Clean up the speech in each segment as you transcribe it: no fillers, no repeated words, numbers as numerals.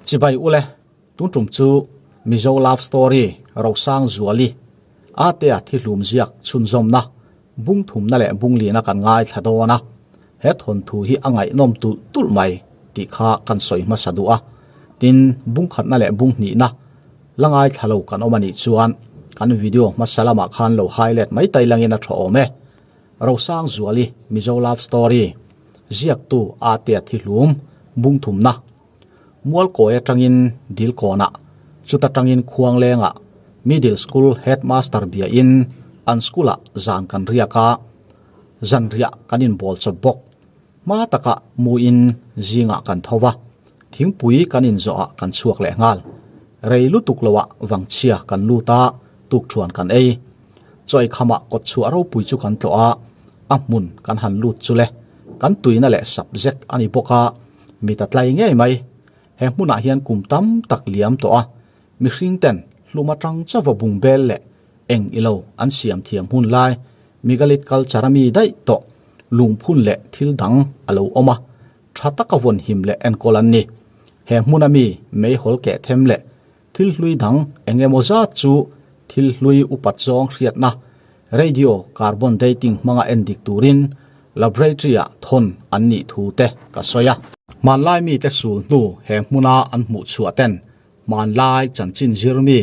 Chibai ule, tun tum chu Mizo love story Rosang Zuali Atea thi hlum ziak chhunzawmna bung thumna leh bung lina kan ngaithla dawn a, he thawnthu hi a ngaihnawm tulh tulh mai tih kha kan sawi hmasa duh a, tin bung khatna leh bung hnihna la ngaithla lo kan awm a nih chuan kan video hmasa lamah khan lo highlight mai tai langin a tha awm e. Rosang Zuali Mizo love story ziaktu Atea thi hlum bung thumna Mualkawi atangin Dilkawnah, chuta tangin Khuanglengah Middle School Headmaster biain an school-ah zan kan riak a, zanriah kan inbawl chawp bawk. Hma takah muin zingah kan tho va, thingpui kan inzawhah kan chhuak leh nghal. Rei lutuk loah vangchhia kan lut a, tukthuan kan ei. Chawi khamah kawtchhuah ropui chu kan tlawh a, a hmun kan han lut chu le, kan tuina leh subject a ni bawk a, Mit a tlai ngei mai. He hmunah hian kum tam tak liam tawh a, mihring ten hlum atang chauha bung bel leh eng ilo an siam thiam hun lai Megalith culture a mi daih tawh lungphun leh thil dang a lo awm a, tha taka vawn him leh enkawl an ni. He hmuna mi meihawl keh them leh thil hlui dang eng emaw zat chu thil hlui upat zawng hriatna radio carbon dating hmanga endik turin Laboratory-ah thawn an nih thu te ka sawi a. Hmanlai mite sul hnu he hmuna an hmuh chhuah ten hmanlai chanchin zir mi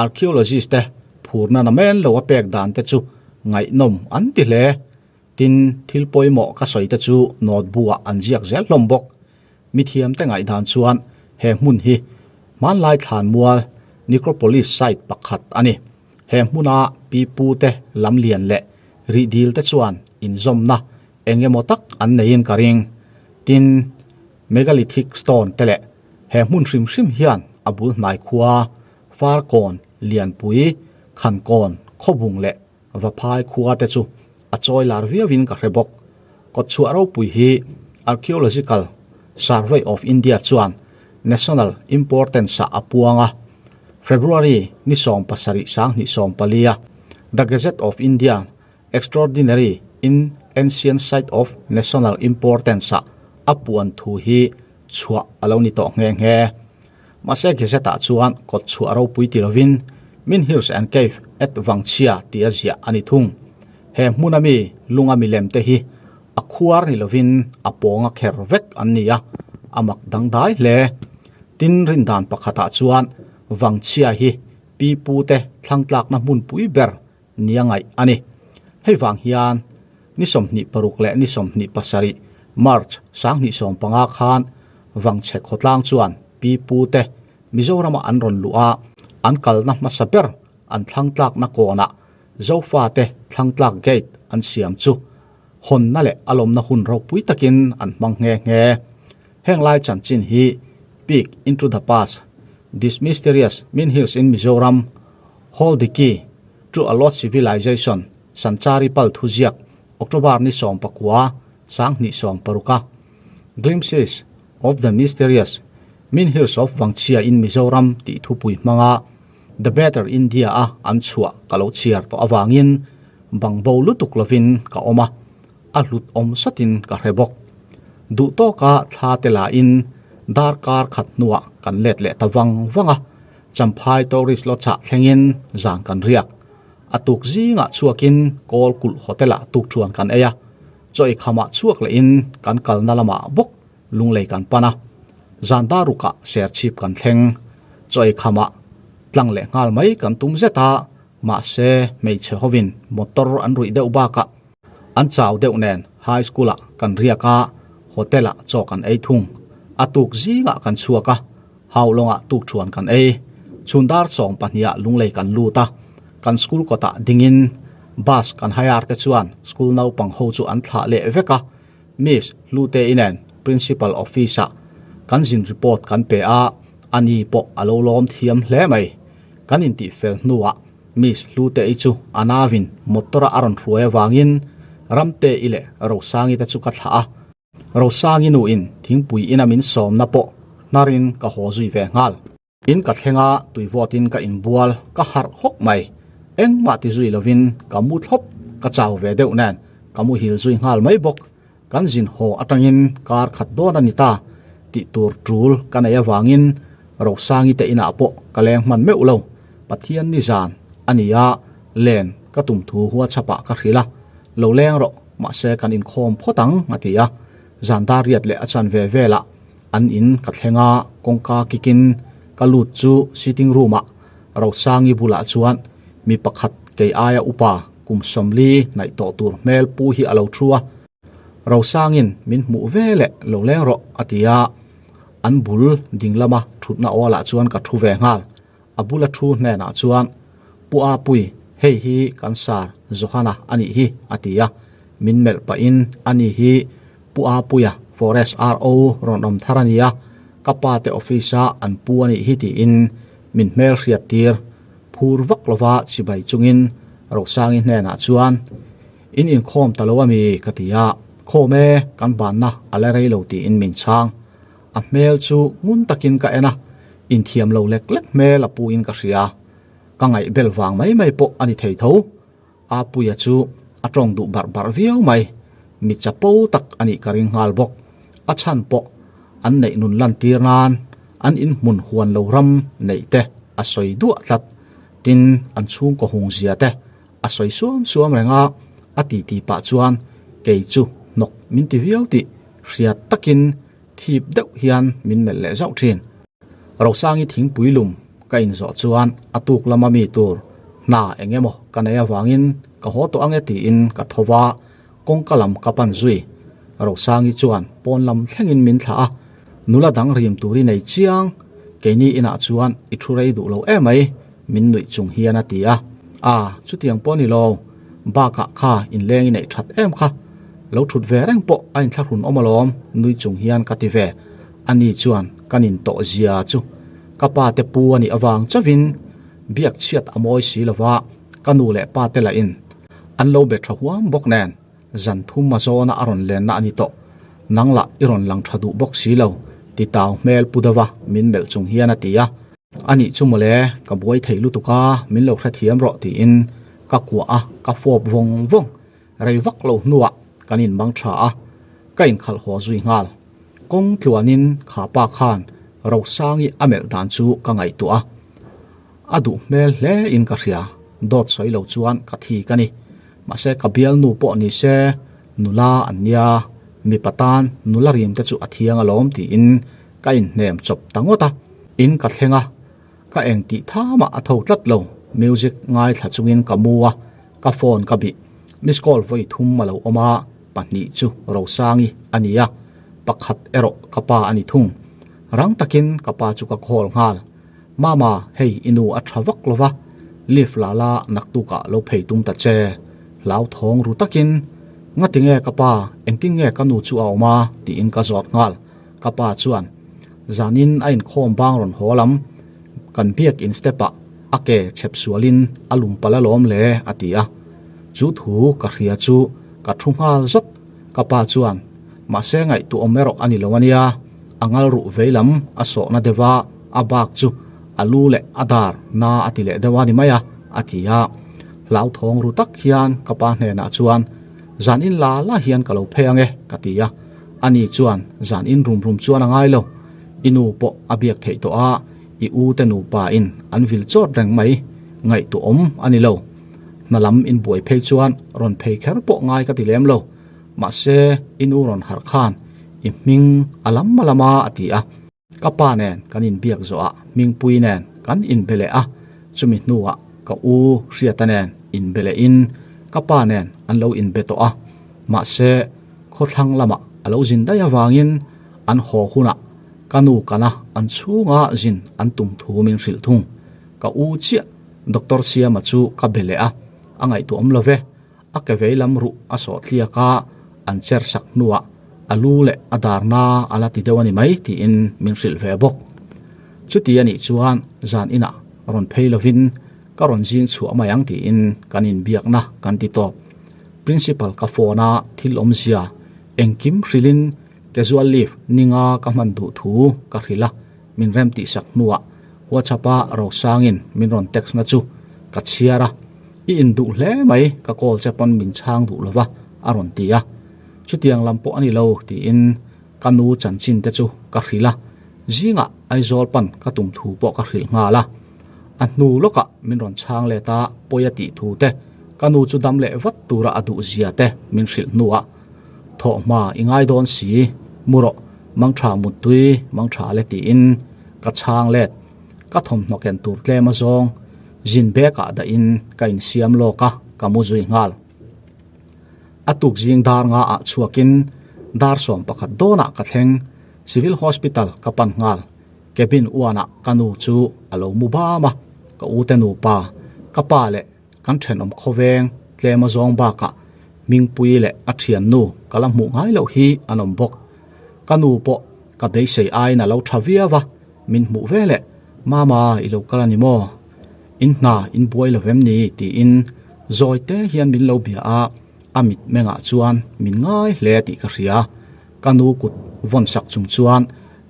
archaeologist te phurna na men lo a pek dan te chu ngaihnawm an ti hle. Tin, thil pawimawh ka sawi te chu notebook-ah an ziak zel hlawm bawk. Mithiam te ngaihdan chuan he hmun hi hmanlai thlanmual necropolis site pakhat a ni. He hmuna pi pu te lam lian leh rih dil te chuan inzawmna eng emaw tak an neiin ka ring. Tin, megalithic stone te leh he hmun hrim hrim hian a bul hnai khua, Farkawn, Lianpui, Khankawn, Khawbung leh Vaphai khua te chu a chawi lar viauin ka hre bawk. Kawtchhuah ropui hi Archaeological Survey of India chuan National Importance ah a puang a. February ni 17 2014 a The Gazette of India Extraordinary in Ancient Site of National Importance ah a puan thu hi chhuah a lo ni tawh nghe nghe. Mahse Gazette ah chuan kawtchhuah ropui ti lovin Min Hills and Cave at Vangchhia tih a ziah a ni thung. He hmuna mi lunga milem te hi a khuar ni lovin a pawnga kher vek an ni a, a mak dangdai hle. Tin, rindan pakhatah chuan Vangchhia hi pi pute thlangtlakna hmunpui ber nia ngaih a ni. Hei vang hian ni 26 leh ni 27 March 2015 khan Vangchhe khawtlang chuan pi pute Mizorama an rawn luh a, an kalna hmasa ber an thlangtlakna kawnah Zofate thlangtlak gate an siam chu hawnna leh a lawmna hun ropui takin an hmang nghe nghe. Heng lai chanchin hi Peek into the Past, This Mysterious Min Hills in Mizoram, Hold the Key to a Lost Civilization, Sanchari Pal thuziak, October ni 19, 2016 a Glimpses of the Mysterious Min Hills of Vangchhia in Mizoram tih thupui hmanga The Better India a an chhuah ka lo chhiar tawh avangin bang bo lutuk lovin ka awm a, a hlut awm satin ka hre bawk. Duh tawka thla te lahin darkar khat hnuah kan let leh ta vang vang a, Champhai Tourist Lodge ah thlengin zan kan riak. A tuk zingah chhuakin Kawl Kulh Hotel ah tukthuan kan ei a, chaw eikhamah chhuak lehin kan kalna lamah bawk Lunglei kan pan a, zan darukah serchhip kan thleng. Chaw eikhamah tlang leh nghal mai kan tum zet a, mahse hmeichhe hovin motor an ruih deuh bakah an chau deuh nen high school ah kan riak a, hotel ah chaw kan ei thung. A tuk zingah kan chhuak a, Haulawngah tukthuan kan ei. Chhun dar 12 ah Lunglei kan lut a, kan school kawtah dingin bus kan hire te chuan school naupang ho chu an thlah leh vek a, Miss Hlute-i nen Principal Office-ah kan zin report kan pe a, ani pawh a lo lawm thiam hle mai. Kan intihfel hnuah Miss Hlute-i chu a nauin motor-a a rawn hruai avangin Ramte-i leh Rosangi te chu ka thlah a. Rosangi nuin thingpui ina min sawmna pawh hnarin ka haw zui ve nghal. In ka thleng a, tuivawtin ka inbual, ka harh hawk mai. Engmah ti zui lovin ka mu thlawp, ka chau ve deuh nen ka muhil zui nghal mai bawk. Kan zin haw atangin kar khat dawn a ni ta tih tur tul ka nei avangin Rosangi te inah pawh ka leng hman meuh lo. Pathian ni zan a ni a, len ka tum thu WhatsApp ah ka hrilh a, Lo leng rawh, mahse kan inkhawm phawt ang a ti a. Zan dar riat leh a chan ve velah an in ka thleng a, kawngka kikin ka lut chu sitting room ah Rosangi bulah chuan mi pakhat kei aia upa kum 40 hnaih tawh tur hmel pu hi a lo thu a. Rosangin min hmuh ve leh lo leng rawh a ti a, an bul ding lama thutna awlah chuan ka thu ve nghal. A bula thu hnenah chuan, Pu Apui, hei hi kan sar Johana a nih hi a ti a, min melh pahin a ni hi Pu Apuia Forest RO rawn awm thar a nia, ka pa te office a an pu a nih hi tiin min hmel hriat tir. Phur vak lova chibai chungin Rosangi hnenah chuan, In inkhawm ta lo a mi? ka ti a, Khawm e, kan banna a la rei lo tiin min chhang. A hmel chu ngun takin ka en a, inthiam lo lek lek hmel a puin ka hria. Ka ngaih bel vang mai mai pawh a ni thei tho. Apuia chu a tawng duh barh barh viau mai. Mi chapo tak a nih ka ring nghal bawk. A chhan pawh an neih nun lantir nan an inhmun huan lo ram neih te a sawi duah tlat. Tin, an chhungkaw hung zia te a sawi suam suam reng a, a titi pah chuan kei chu hnawk min ti viau tih hriat takin thip deuh hian min melh leh zauh thin. Rosangi thingpui lum ka inzawh chuan a tuk lama mi tur hna eng emaw ka nei avangin ka haw tawh ange tiin ka tho va, kawngka lam ka pan zui. Rosangi chuan pawn lam thlengin min thlah a, nula dang rim tur i nei chiang, keini inah chuan i thu rei duh lo emai min nuih chung hian a ti a, A, chutiang pawh a ni lo, bakah kha inleng i neih that em kha, lo thut ve reng pawh a inthlahrun awm alawm nui chung hian ka ti ve, ani chuan ka nin tawh zia chu ka pa te pu a nih avang chauhin biak chhiat a mawi si lova ka nu leh pa te lahin an lo be tha huam bawk nen zan thum a zawna a rawn lenna a ni tawh, nang lah i rawn lang tha duh bawk si lo ti tau hmel pu deuha min melh chung hian a ti a. A nih chu mawle, ka buai thei lutuk a, min lo hrethiam rawh tiin ka kuah a, ka fawp vawng vawng. Rei vak lo hnuah kan inbang tha a, ka inkhalh haw zui nghal. Kawng tluanin kha pa khan Rosangi a melh dan chu ka ngaihtuah a, a duh hmel hle in ka hria, dawt sawi lo chuan ka thi ka ni. Mahse ka bialnu pawh ni se nula an nia, mipa tan nula rim te chu a thiang alawm tiin Ka inhnem chawp ta ngawt a, in ka thleng a, ka eng tih thamah a tho tlat lo, music ngaithla chungin ka mu a, ka phone ka bih, miss call vawi thum a lo awm a, pahnih chu Rosangi a ni a, pakhat erawh ka pa a ni thung. Rang takin ka pa chu ka call nghal, Mama hei i nu a tha vak lo va, lift la la naktukah lo phei tum ta che, hlauthawng ru takin, Ngatinge ka pa, engtin nge ka nu chu a awm a? tiin ka zawt nghal. Ka pa chuan, Zanin a inkhawm bang rawn haw lam, kan biak in step ah a ke chhep sualin a lum palh alawm le a ti a. Chu thu ka hria chu ka thu nghal zawt. Ka pa chuan, Mahse ngaihtuahawm erawh a ni lo ania, a ngal ruh vei lam a sawhna deuh a, a bak chu a lu leh a dar na a ti leh deuh a ni mai a, a ti a. Hlauthawng ru tak hian ka pa hnenah chuan, Zanin la la hian ka lo phei ang e, ka ti a. Ani chuan zan in rum rum chuan a ngai lo. I nu pawh a biak theih tawh a, i u te nupa in an vil chawt reng mai. Ngaihtuahawm a ni lo. Hna lam in buai phei chuan rawn phei kher pawh ngai ka ti lem lo. Mahse, i nu rawn harh khan i hming a lam a lam a a ti a. Ka pa nen kan inbiak zawhah Hmingpui nen kan inbe leh a, chumi hnuah ka u Hriata nen inbe lehin ka pa nen an lo inbe tawh a, mahse khawthlang lamah a lo zin daih avangin an haw hunah ka nu kana an chhunga zin an tum thu min hrilh thung. Ka u chiah Doctor Siama chu ka be leh a, a ngaihtuahawm lo ve. A ke vei lam ruh a sawh tliak a, an cher sak hnuah a lu leh a darna a la ti deuh a ni mai tiin min hrilh ve bawk. Chuti a nih chuan zan inah rawn phei lovin ka rawn zing chhuah mai ang tiin kan inbiakna kan ti tawp. Principal ka phone a thil awmzia engkim hrilhin casual leave ninga ka hman duh thu ka hrilh a, min rem tihsak hnuah WhatsApp a Rosangin min rawn text na chu ka chhiar a. I induh hle mai, ka call che pawn min chhang duh lova a rawn ti a. Chutiang lam pawh a ni lo tiin ka nu chanchin te chu ka hrilh a. Zingah Aizawl pan ka tum thu pawh ka hrilh nghal a. A hnu lawkah min rawn chhang let a, pawi a tih thu te, ka nu chu dam leh vat tura a duh zia te min hrilh hnuah thawhhma i ngai dawn si, mu rawh, mangtha muttui, mangtha le tiin ka chhang let. Ka thawmhnaw ken tur tlem a zawng zin bag ah dahin ka insiam lawk a, ka mu zui nghal. A tuk zing dar nga ah chhuakin dar 11 dawnah ka thleng Civil Hospital ka pan nghal. Cabin uanah ka nu chu a lo mu bam a, ka u te nupa, ka pa leh kan thenawm khawveng tlem a zawng bakah Hmingpui leh a thiannu ka la hmuh ngai loh hi an awm bawk. Ka nu pawh ka beisei aiin a lo tha viau a, min hmuh ve leh, Mama i lo kal a ni maw? In hna in buai lo vem ni? tiin zawi te hian min lo bia a, a mit mengah chuan min ngai hle tih ka hria. Ka nu kut vawn sak chung chuan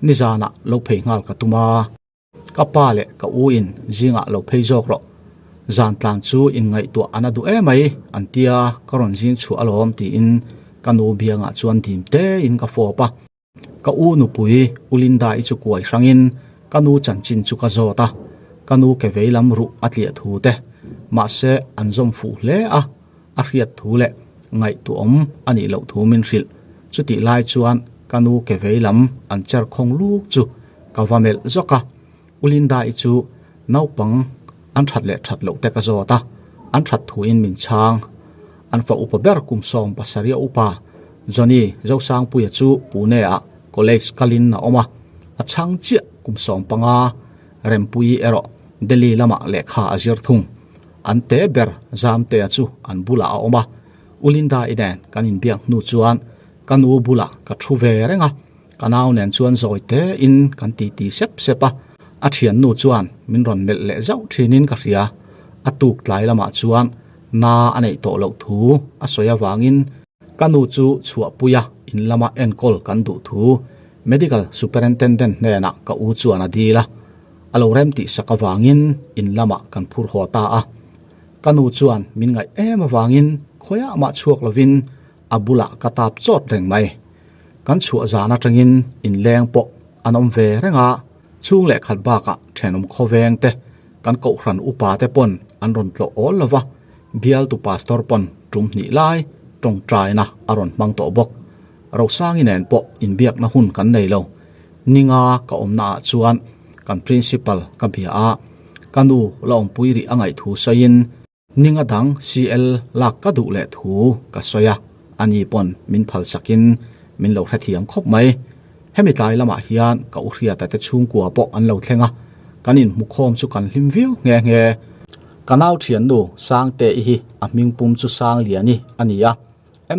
nizanah lo phei nghal ka tum a. Ka pa leh ka u in zingah lo phei zawk rawh. Zan tlan chu inngaihtuah an a duh emai an tia ka rawn zing chhuah alawm tiin ka nu biangah chuan dim tein ka fawp a. Ka u nupui U Linda-i chu kuai hrangin ka nu chanchin chu ka zawt a, ka nu ke vei lam ruh a tliah thu te, mahse an zawm fuh hle a, a hriat thu leh ngaihtuahawm a nih loh thu min hrilh. Chutih lai chuan ka nu ke vei lam an cher khawng luk chu ka va melh zawk a, U Linda-i chu naupang an that leh that loh te ka zawt a, an that thuin min chhang. An fa upa ber kum 70 a upa Johnny Zosangpuia chu Pune-ah college kalin a awm a, a chhang chiah kum 15 Rempuii erawh Delhi lamah lehkha a zir thung. An te ber Zamtea chu an bulah a awm a, U Linda-i nen kan inbiak hnu chuan ka nu bulah ka thu ve reng a, ka nau nen chuan zawi tein kan titi sep sep a, a thiannu chuan min rawn melh leh zauh thinin ka hria. A tuk tlai lamah chuan na a neih tawh loh thu a sawi avangin ka nu chu chhuahpuia in lama enkawl kan duh thu Medical Superintendent hnenah ka u chuan a dil a, a lo rem tih sak avangin in lamah kan phur haw ta a. Ka nu chuan min ngaih em avangin khawiah mah chhuak lovin a bulah ka tap chawt reng mai. Kan chhuah zan atangin inleng pawh an awm ve reng a, chhung leh khat bakah thenawm khawveng te, kan kohhran upa te pawn an rawn tlawh awl lo va, bialtu pastor pawn tum hnih lai tawngtaina a rawn hmang tawh bawk. Rosangi nen pawh inbiakna hun kan nei lo. Ninga ka awmna ah chuan kan principal ka bia a, ka nu la awmpui rih a ngaih thu sawiin, Ninga dang CL lak ka duh leh thu ka sawi a, ani pawn min phal sakin min lo hrethiam khawp mai. Hemi tlai lamah hian ka u Hriata te chhungkua pawh an lo thleng a, kan inhmukhawm chu kan hlim viau nghe nghe. Ka nau thiannu Sangte-i hi a hmingpum chu Sangliani a ni a,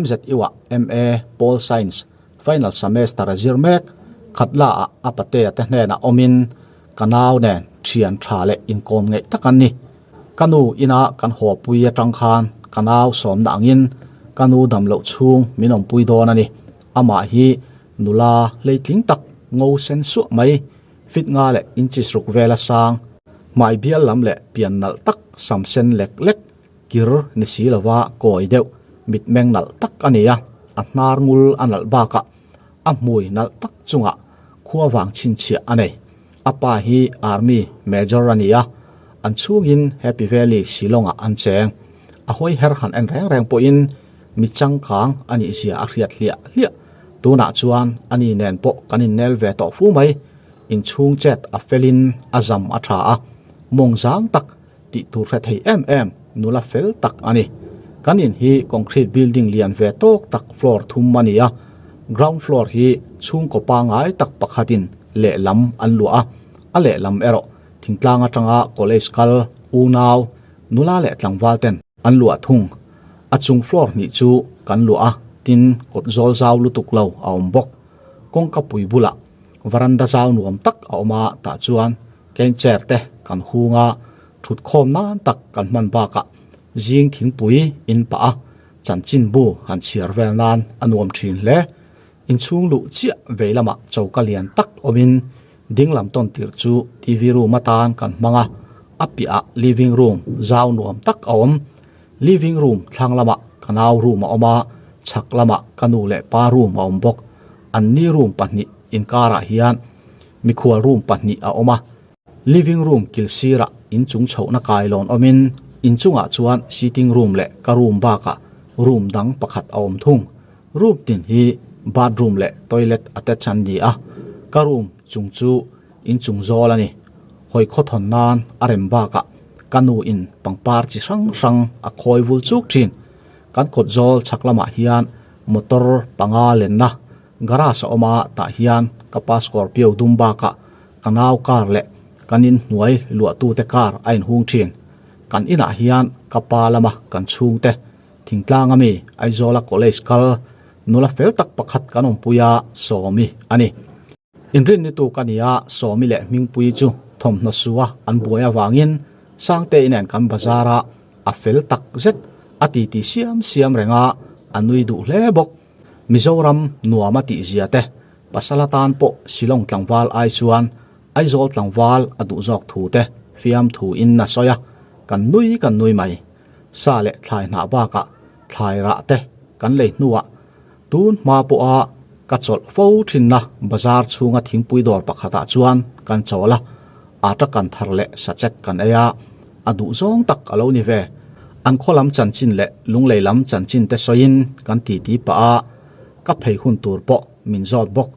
MZU-ah MA, Pol Science, final semester a zir mek. Khatla-ah a patea te hnenah awmin ka nau nen thian tha leh inkawm ngeih tak an ni. Ka nu ina kan hawpui atang khan ka nau sawmna angin ka nu dam loh chhung min awmpui dawn a ni. Amah hi nula hleitling tak ngo sen suah mai, fit nga leh inches ruk vela sang, hmai bial lam leh pian nalh tak sam sen lek lek kir ni si lova kawi deuh mitmeng nalh tak a ni a, a hnar ngul a nalh bakah a hmui nalh tak chungah khua vang chhinchhiah a nei. A pa hi Army Major a ni a, an chhungin Happy Valley Shillong-ah an cheng. A hawi her han en reng reng pawhin mi changkang a nih zia a hriat hliah hliah. Tunah chuan ani nen pawh kan innel ve tawh fu mai. Inchhung chet a felin a zam a tha a, mawng zang tak tih tur hre thei em em nula fel tak a ni. Kan in hi concrete building lian ve tawk tak floor thum a ni a, ground floor hi chhungkaw pangai tak pakhatin lehlam an luah a, a lehlam erawh thingtlang atanga college kal unau nula leh tlangval ten an luah thung. A chung floor hnih chu kan luah a, tin kawt zawl zau lutuk lo a awm bawk. Kawngka pui bulah varanda zau nuam tak a awm a, tah chuan Keng chair te kan hung a, thutkhawm nan tak kan hman bakah zing thingpui in pah a, chanchinbu han chhiar vel nan a nuam thin hle. Inchhung luh chiah vei lamah choka lian tak awmin ding lam tawn tirh chu TV room atan kan hmang a, a piahah living room zau nuam tak a awm. Living room thlang lamah ka nau room a awm a, chhak lamah ka nu leh pa room a awm bawk. Anni room pahnih inkarah hian. Mikhual room pahnih a awm a, living room kil sirah inchung chhohna kailawn awmin inchungah chuan sitting room leh ka room bakah room dang pakhat a awm thung. Room tin hi bathroom leh toilet attach an ni a, ka room chung chu inchung zawl a ni. Hawi khawthawn nan a rem bakah ka nu in pangpar chi hrang hrang a khawi vul chuk thin. Kan kawt zawl chhak lamah hian motor panga lenna Garage a awm a, tah hian ka pa Scorpio dum bakah ka nau car leh kan in hnuai luahtute car a inhung thin. Kan inah hian ka pa lama kan chhungte thingtlang ami Aizawla college kal nula fel tak pakhat kan awmpui a, Sawmi a ni. Inrinni tu ka nia Sawmi leh Hmingpui chu thawmhnaw sua an buai avangin Sangtei nen kan bazar a, a fel tak zet a titi siam siam reng a, a nui duh hle bawk. Mizoram nuam a tih zia te, pasal atan pawh Shillong tlangval ai chuan Aizawl tlangval a duh zawk thu te fiam thu in a sawi a, kan nui kan nui mai. Sa leh thlai hnah bakah thlai rah te kan lei hnuah tun hma pawha ka chawlh fo thinna bazar chhunga thingpui dawr pakhatah chuan kan chawl a, ata kan thar leh sachek kan ei a, a duh zawng tak a lo ni ve. An khaw lam chanchin leh lunglei lam chanchin te sawiin kan titi pah a, ka phei hun tur pawh min zawt bawk.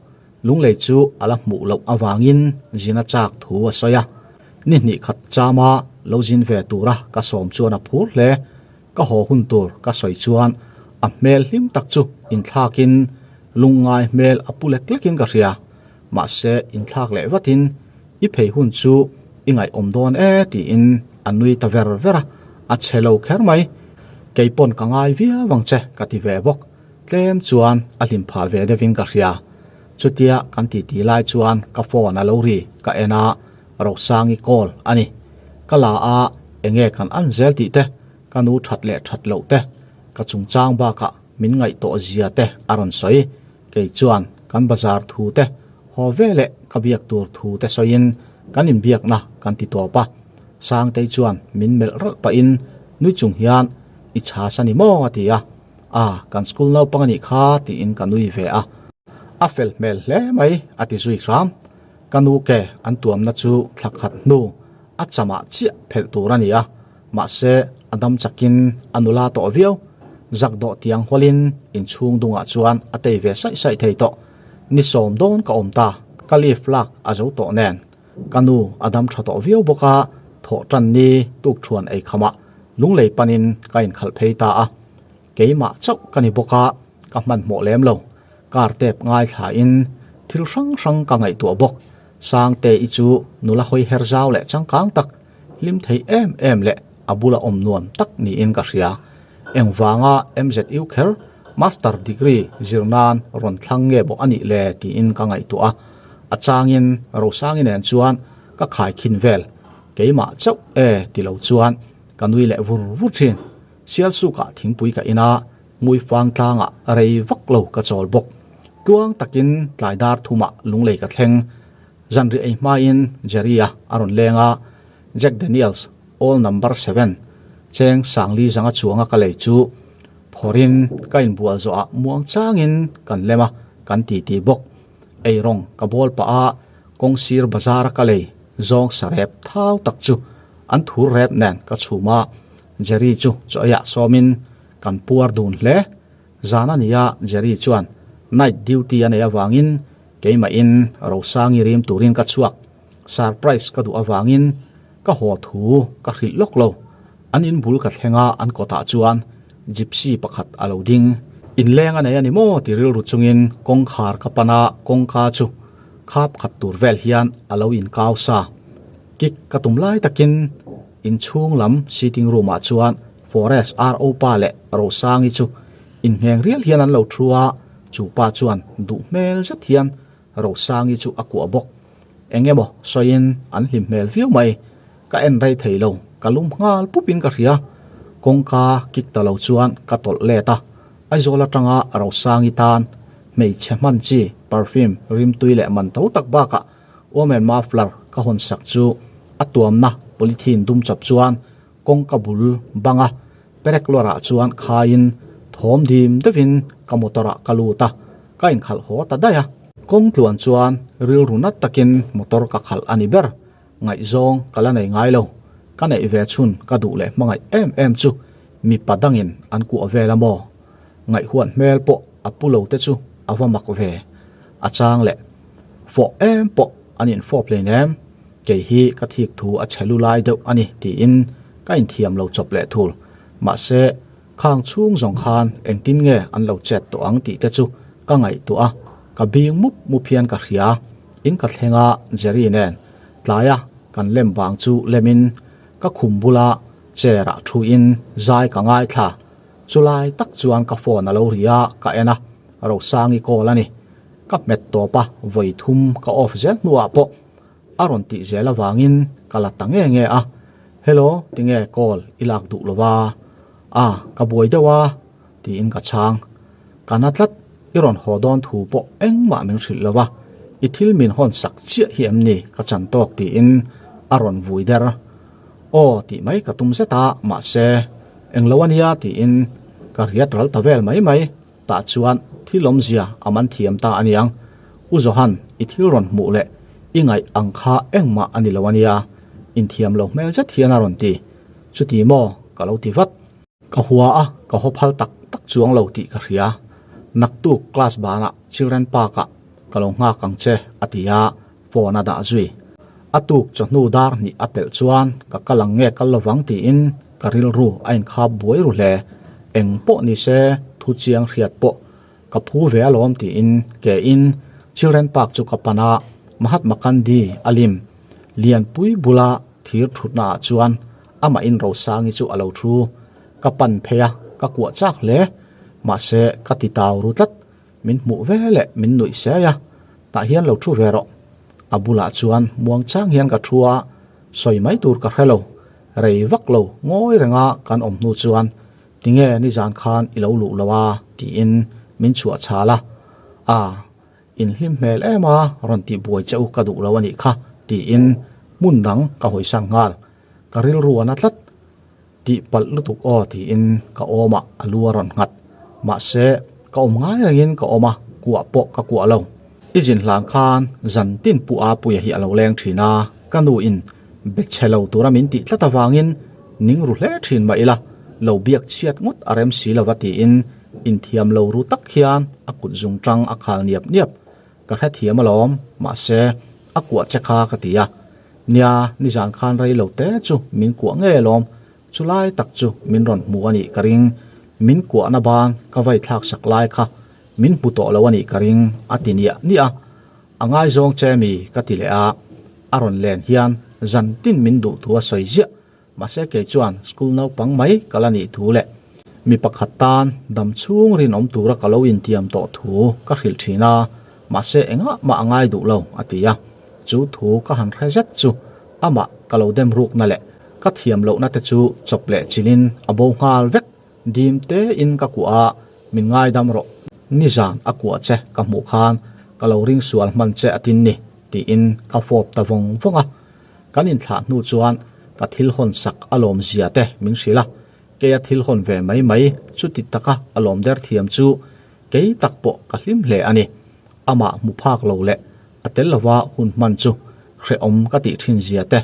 Lunglei chu a la hmuh loh avangin zin a chak thu a sawi a, ni hnih khat chama lo zin ve tura ka sawm chuan a phur hle. Ka haw hun tur ka sawi chuan a hmel hlim tak chu inthlakin lungngai hmel a pu lek lekin ka hria. Mahse inthlak leh vatin i phei hun chu i ngaihawm dawn e tiin a nui ta ver ver a, a che lo kher mai. Kei pawn ka ngai viau ang che ka ti ve bawk. Tlem chuan a hlim phah ve deuhin ka hria. Chutia kan titi lai chuan ka phone a lo ri ka en a, Rosangi call a ni. Ka la a, enge kan an zel tih te, ka nu that leh that loh te, ka chungchang bakah min ngaih tawh zia te a rawn sawi. Kei chuan kan bazar thu te, haw ve leh ka biak tur thu te sawiin kan inbiakna kan ti tawp a. Sangtei chuan min melh ralh pahin nui chung hian i chhas a ni maw a ti a. A, kan school naupang a nih kha tiin ka nui ve a. A fel hmel hle mai a ti zui hram. Ka nu ke an tuamna chu thla khat hnu a chamah chiah phelh tur a ni a, mahse a dam chakin a nula tawh viau. Zak dawh tiang hualin inchhung dungah chuan a tei ve saih saih thei tawh. Ni sawm dawn ka awm ta, ka leave lak a zo tawh nen. Ka nu a dam tha tawh viau bawk a, thawh tan ni tuk thuan ei khamah lunglei panin ka inkhalh phei ta a. Keimah chauh ka ni bawk a, ka hmanhmawh lem lo. Car tep ngaithlain thil hrang hrang ka ngaihtuah bawk. Sangte-i chu nula hawi her zau leh changkang tak, hlim thei em em leh a bula awm nuam tak niin ka hria. Engvanga MZU kher Master Degree zir nan rawn thlang nge bawk a nih le tiin ka ngaihtuah a. A changin Rosangi nen chuan ka khaikhin vel. Keimah chauh e ti lo chuan ka nui leh vur vur thin. Sialsukah thingpui ka in a, Hmuifang tlangah rei vak lo ka chawl bawk. Tluang takin tlai dar thumah lunglei ka thleng. Zanri ei hmain Jerry-a a rawn leng a, Jack Daniels Old Number Seven cheng Sangli zanga chuanga ka lei chu phawrhin ka inbual zawhah muang changin kan lem a, kan titi bawk. Eirawng ka bawl pah a, kawngsir bazar-a ka lei zawng sarep thau tak chu an thur rep nen ka chhum a, Jerry chu chaw eiah sawmin kan puar dun hle. Zan a nia Jerry chuan night duty a nei avangin keimahin Rosangi rim turin ka chhuak. Surprise ka duh avangin ka haw thu ka hrilh lawk lo. An in bul ka thleng a an kawtah chuan gypsy pakhat a lo ding. Inleng a nei a ni maw ti rilru chungin kawngkhar ka pan a kawngka chu khap khat tur vel hian a lo inkau sa. Kick ka tum lai takin Inchhung lam sitting room ah chuan Forest RO pa leh Rosangi chu inhneng rial hian an lo thu a, chu pa chuan duh hmel zet hian Rosangi chu a kuah bawk. Eng emaw sawiin an hlim hmel viau mai. Ka en rei thei lo, ka lum nghal pup in ka hria. Kawngka kik ta lo chuan ka tawlh let a, Aizawl atanga Rosangi tan hmeichhe hman chi perfume rimtui leh man to tak bakah Women muffler ka hawn sak chu a tuamna polythene dum chawp chuan kawngka bul banga perek lawrah chuan khaiin thawm dim deuhin ka motor ah ka lut a, ka inkhalh haw ta daih a. Kawng tluan chuan rilru nat takin motor ka khalh a ni ber. Ngaihzawng ka la nei ngai lo. Ka neih ve chhun ka duh leh hmangaih em em chu mipa dangin an kuah vel a maw? Ngaihhuat hmel pawh a pu lo te chu a va mak ve. A chang leh fawh em pawh an infawp hlein em? Kei hi ka thik thu a chhe lu lai deuh a ni tiin ka inthiam lo chawp leh thul. Mahse, khang chhung zawng khan engtin nge an lo chet tawh ang tih te chu ka ngaihtuah a, ka bing mup mup hian ka hria. In ka thleng a, Jerry nen tlaia kan lem vang chu lemin ka khum bula chair ah thuin zai ka ngaithla. Chulai tak chuan ka phone a lo ri a, ka en a, Rosangi call a ni. Ka hmet tawp a, vawi thum ka off zel hnuah pawh a rawn tih zel avangin ka la ta nge nge a, Hello, tinge call i lak duh lo va? A, ka buai deuh a, tiin ka chhang. Ka na tlat, i rawn haw dawn thu pawh engmah min hrilh lo va, i thil min hawn sak chiah hi em ni ka chan tawk tiin a rawn vui der. Aw tih mai ka tum zet a, mahse, englo a nia tiin ka riat ral ta vel mai mai. Tah chuan thil awmzia a man thiam ta a niang. U Johan, i thil rawn hmuh leh i ngaih ang kha engmah a ni lo a nia, inthiam lo hmel zet hian a rawn ti. Chuti maw? Ka lo ti vat. Ka hua a, ka haw phal tak tak chuang lo tih ka hria. Naktuk class banah Children Park-ah ka lo nghak ang che, a ti a, phone a dah zui. A tuk chawhnu dar hnih a pelh chuan ka kal ang nge kal lovang tiin ka rilru a inkhap buai ru hle. Eng pawh ni se thu chiang hriat pawh ka phu ve alawm tiin ke in Children Park chu ka pan a, Mahatma Gandhi a lim lianpui bula thir thutna ah chuan amah in Rosangi chu a lo thu. Ka pan phei a, ka kuah chak hle. Mahse ka ti tau ru tlat. Min hmuh ve leh min nuih siai a, tah hian lo thu ve rawh. A bulah chuan muang chang hian ka thu a, sawi mai tur ka hre lo. Rei vak lo ngawi renga kan awm hnu chuan tinge nizan khan i lo luh lo a tiin min chhuah chhal a, a inhlim hmel em a rawn tih buai che u ka duh lo a nih kha tiin hmun dang ka hawisan nghal. Ka rilru a na tlat. Tih palh lutuk aw tiin ka awmah a lu a rawn nghat. Mahse, ka awm ngai rengin ka awm a, kuah pawh ka kuah lo. I zin hlan khan zan tin pu a puia hi a lo leng thin a, ka nu in be chhe lo tura min tih tlat avangin ning ru hle thin mah ila, lo biak chhiat ngawt a rem si lova tiin inthiam lo ru tak hian a kut zung tang a khal niap niap. Ka hrethiam alawm, mahse, a kuah che kha ka ti a. Nia, nizan khan rei lo te chu min kuah ngei alawm, chulai tak chu min rawn hmu a nih ka ring, min kuahna ban ka vai thlak sak lai kha min hmu tawh lo a nih ka ring a ti niah niah a, a ngaizawng che mi ka ti leh a, a rawn len hian zan tin min duh thu a sawi ziah Mahse kei chuan school naupang mai ka la nih thu leh mi pakhat tan dam chhung rinawm tura ka lo intiam tawh thu ka hrilh thin a, mahse engah mah a ngai duh lo a ti a. Chu thu ka han hre zet chu amah ka lo dem rukna leh ka thiam lohna te chu chawp leh chilhin a bo nghal vek. Dim tein ka kuah a, min ngaidam rawh. Nizan a kuah che ka hmuh khan ka lo ring sual hman che a tin ni tiin ka fawp ta vawng vawng a. Kan inthlah hnu chuan ka thil hawn sak a lawm zia te min hrilh a, keia thil hawn ve mai mai chuti taka a lawm der thiam chu kei tak pawh ka hlim hle a ni. Amah hmu phak lo leh a tel lova hun hman chu hrehawm ka tih thin zia te,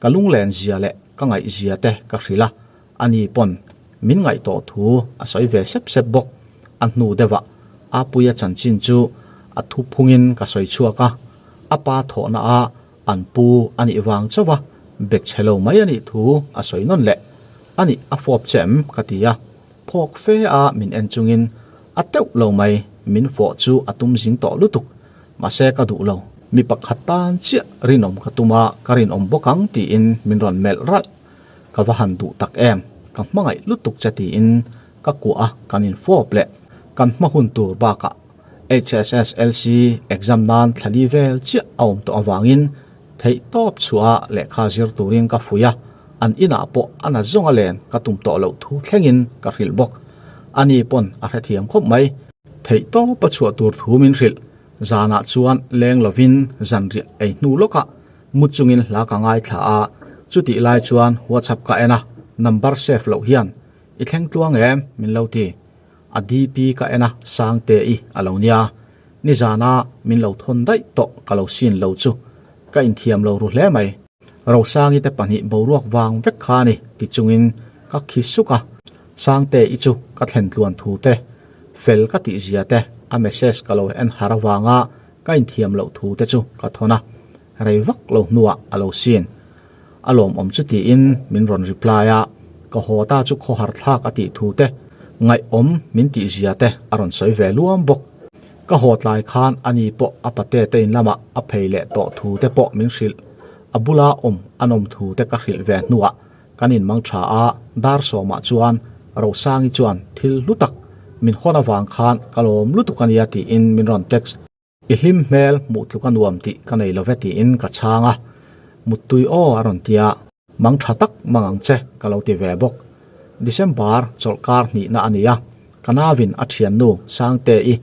ka lunglen zia leh ka ngaih zia te ka hrilh a, ani pawn min ngaih tawh thu a sawi ve sep sep bawk. A hnu deuhah Apuia chanchin chu a thuphungin ka sawi chhuak a, a pa thawhna a An pu a nih vang chauh a, bet chhe lo mai a nih thu a sawi nawn leh. A nih a fawp che em? ka ti a. Phawk fe a min en chungin a teuh lo mai, min fawh chu a tum zing tawh lutuk. Mahse ka duh lo. Mi pakhat tan chiah rinawm ka tum a, ka rinawm bawk ang tiin min rawn melh ralh. Ka va han duh tak em, ka hmangaih lutuk che tiin ka kuah a, kan infawp leh. Kan hma hun tur bakah HSSLC exam nan thlali vel chiah a awm tawh avangin theih tawp chhuah a lehkha zir turin ka fuih a, an inah pawh a na zawnga len ka tum tawh loh thu thlengin ka hrilh bawk. Ani pawn a hrethiam khawp mai. Theih tawp a chhuah tur thu min hrilh. Zanah chuan leng lovin zanriah ei hnu lawkah mu chungin hla ka ngaithla a, chutih lai chuan WhatsApp ka en a, number save loh hian i thleng tluang em? min lo ti. A DP ka en a, Sangte-i a lo nia. Nizana min lo thawn daih tawh ka lo sin lo chu ka inthiam lo ru hle mai. Rosangi te pahnih boruak vang vek kha a ni ti chungin ka khi suk a. Sangte i chu ka thlen tluan thu te, fel ka tih zia te, a message ka lo en har avanga ka inthiam loh thu te chu ka thawn a. Rei vak lo hnuah a lo sin. A lawmawm chu tiin min rawn reply a, ka haw ta chu khawhar thlak a tih thu te, ngaihawm min tih zia te a rawn sawi ve luam bawk. Ka haw tlai khan ani pawh a pate te in lamah a phei leh tawh thu te pawh min hrilh. A bula awm a nawm thu te ka hrilh ve hnuah kan inmang tha a, dar sawmah chuan Rosangi chuan thil hlu tak min hawn avang khan ka lawm lutuk a nia tiin min rawn text. I hlim hmel hmuh tluk a nuam tih ka nei lo ve tiin ka chhang a, Muttui aw a rawn ti a, mang tha tak mang ang che ka lo ti ve bawk. December chawlhkar hnihna a ni a, ka nauvin a thiannu Sangte-i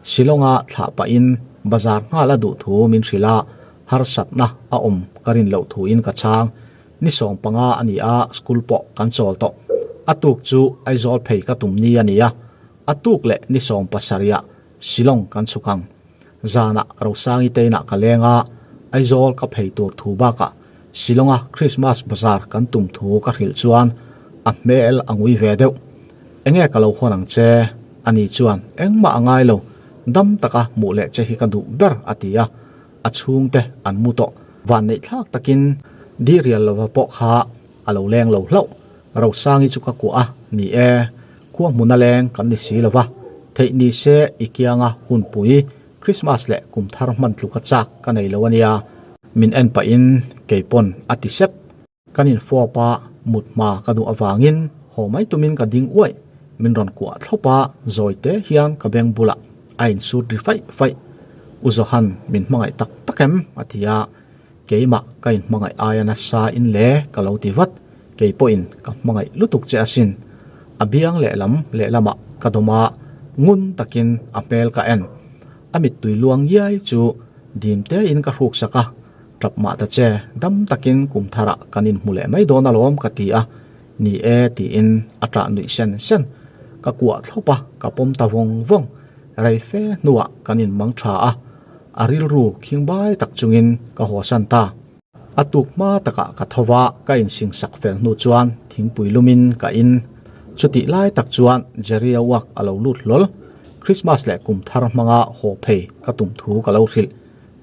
Shillong-a thlah pahin bazar nghal a duh thu min hrilh a, harsatna a awm ka rin loh thuin ka chhang. Ni 15 a ni a, school pawh kan chawl tawh. A tuk chu Aizawl phei ka tum ni a ni a, a tuk leh ni 17 ah Shillong kan chhuk ang. Zanah Rosangi te inah ka leng a, Aizawl ka phei tur thu bakah Shillonga Christmas bazar kan tum thu ka hrilh chuan a hmel a ngui ve deuh. Enge ka lo hawn ang che? Ani chuan engmah a ngai lo, dam taka hmuh leh che hi ka duh ber a ti a, a chhungte an mu tawh. Vanneih thlak takin Dirial lova pawh kha a lo leng lo hlauh. Rosangi chu ka kuah a, ni e, khua hmuna leng kan ni si lova, theih ni se i kianga hunpui Christmas leh kum thar hman tluka chak ka nei lo a nia, min en pahin kei pawn a ti sep. Kan infawp a, mut hma ka duh avangin haw mai tumin ka ding uaih, min rawn kuah thlawp a, zawi te hian ka beng bulah a insut ri faih faih. U Johan min hmangaih tak tak em? a ti a. Keimah ka inhmangaih aia nasa in le ka lo ti vat, kei pawhin ka hmangaih lutuk che asin. A biang lehlam lehlamah ka dawm a, ngun takin a hmel ka en. A mittui luang iai chu dim tein ka hruk sak a, tap mah ta che, dam takin kum tharah kan inhmu leh mai dawn alawm ka ti a, ni e tiin a ṭah nuih sen sen. Ka kuah thlawp a, ka pawm ta vawng vawng. Rei fe hnuah kan inmang ṭha a. A rilru khingbai tak chungin ka hawsan ta. A tuk hma takah ka tho va, ka insingsak fel hnu chuan thingpui lumin ka in. Chutih lai tak chuan Jerry-a uak a lo lut hlawl. Christmas leh kum thar hmanga haw phei ka tum thu ka lo hrilh.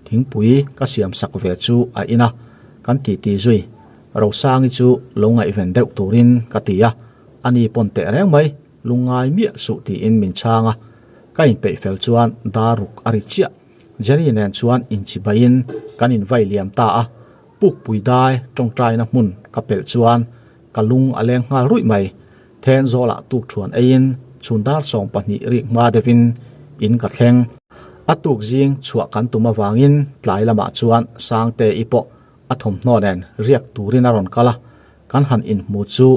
Thingpui ka siamsak ve chu a in a, kan titi zui. Rosangi chu lo ngaihven deuh turin ka ti a, ani pawn teh reng mai. Lungngai miah suh tiin min chhang a, ka inpeih fel chuan dar ruk a ri chiah. Jenny nen chuan inchibaiin kan invai liam ta a, pukpui dai tawngtaina hmun ka pelh chuan ka lung a leng nghal ruih mai. Then zawlah tuk thuan eiin chhun dar 20 rik hma deuhin in ka thleng. A tuk zing chhuah kan tum avangin tlai lamah chuan Sangte-i pawh a thawmhnaw nen riak turin a rawn kal a, kan han inhmu chu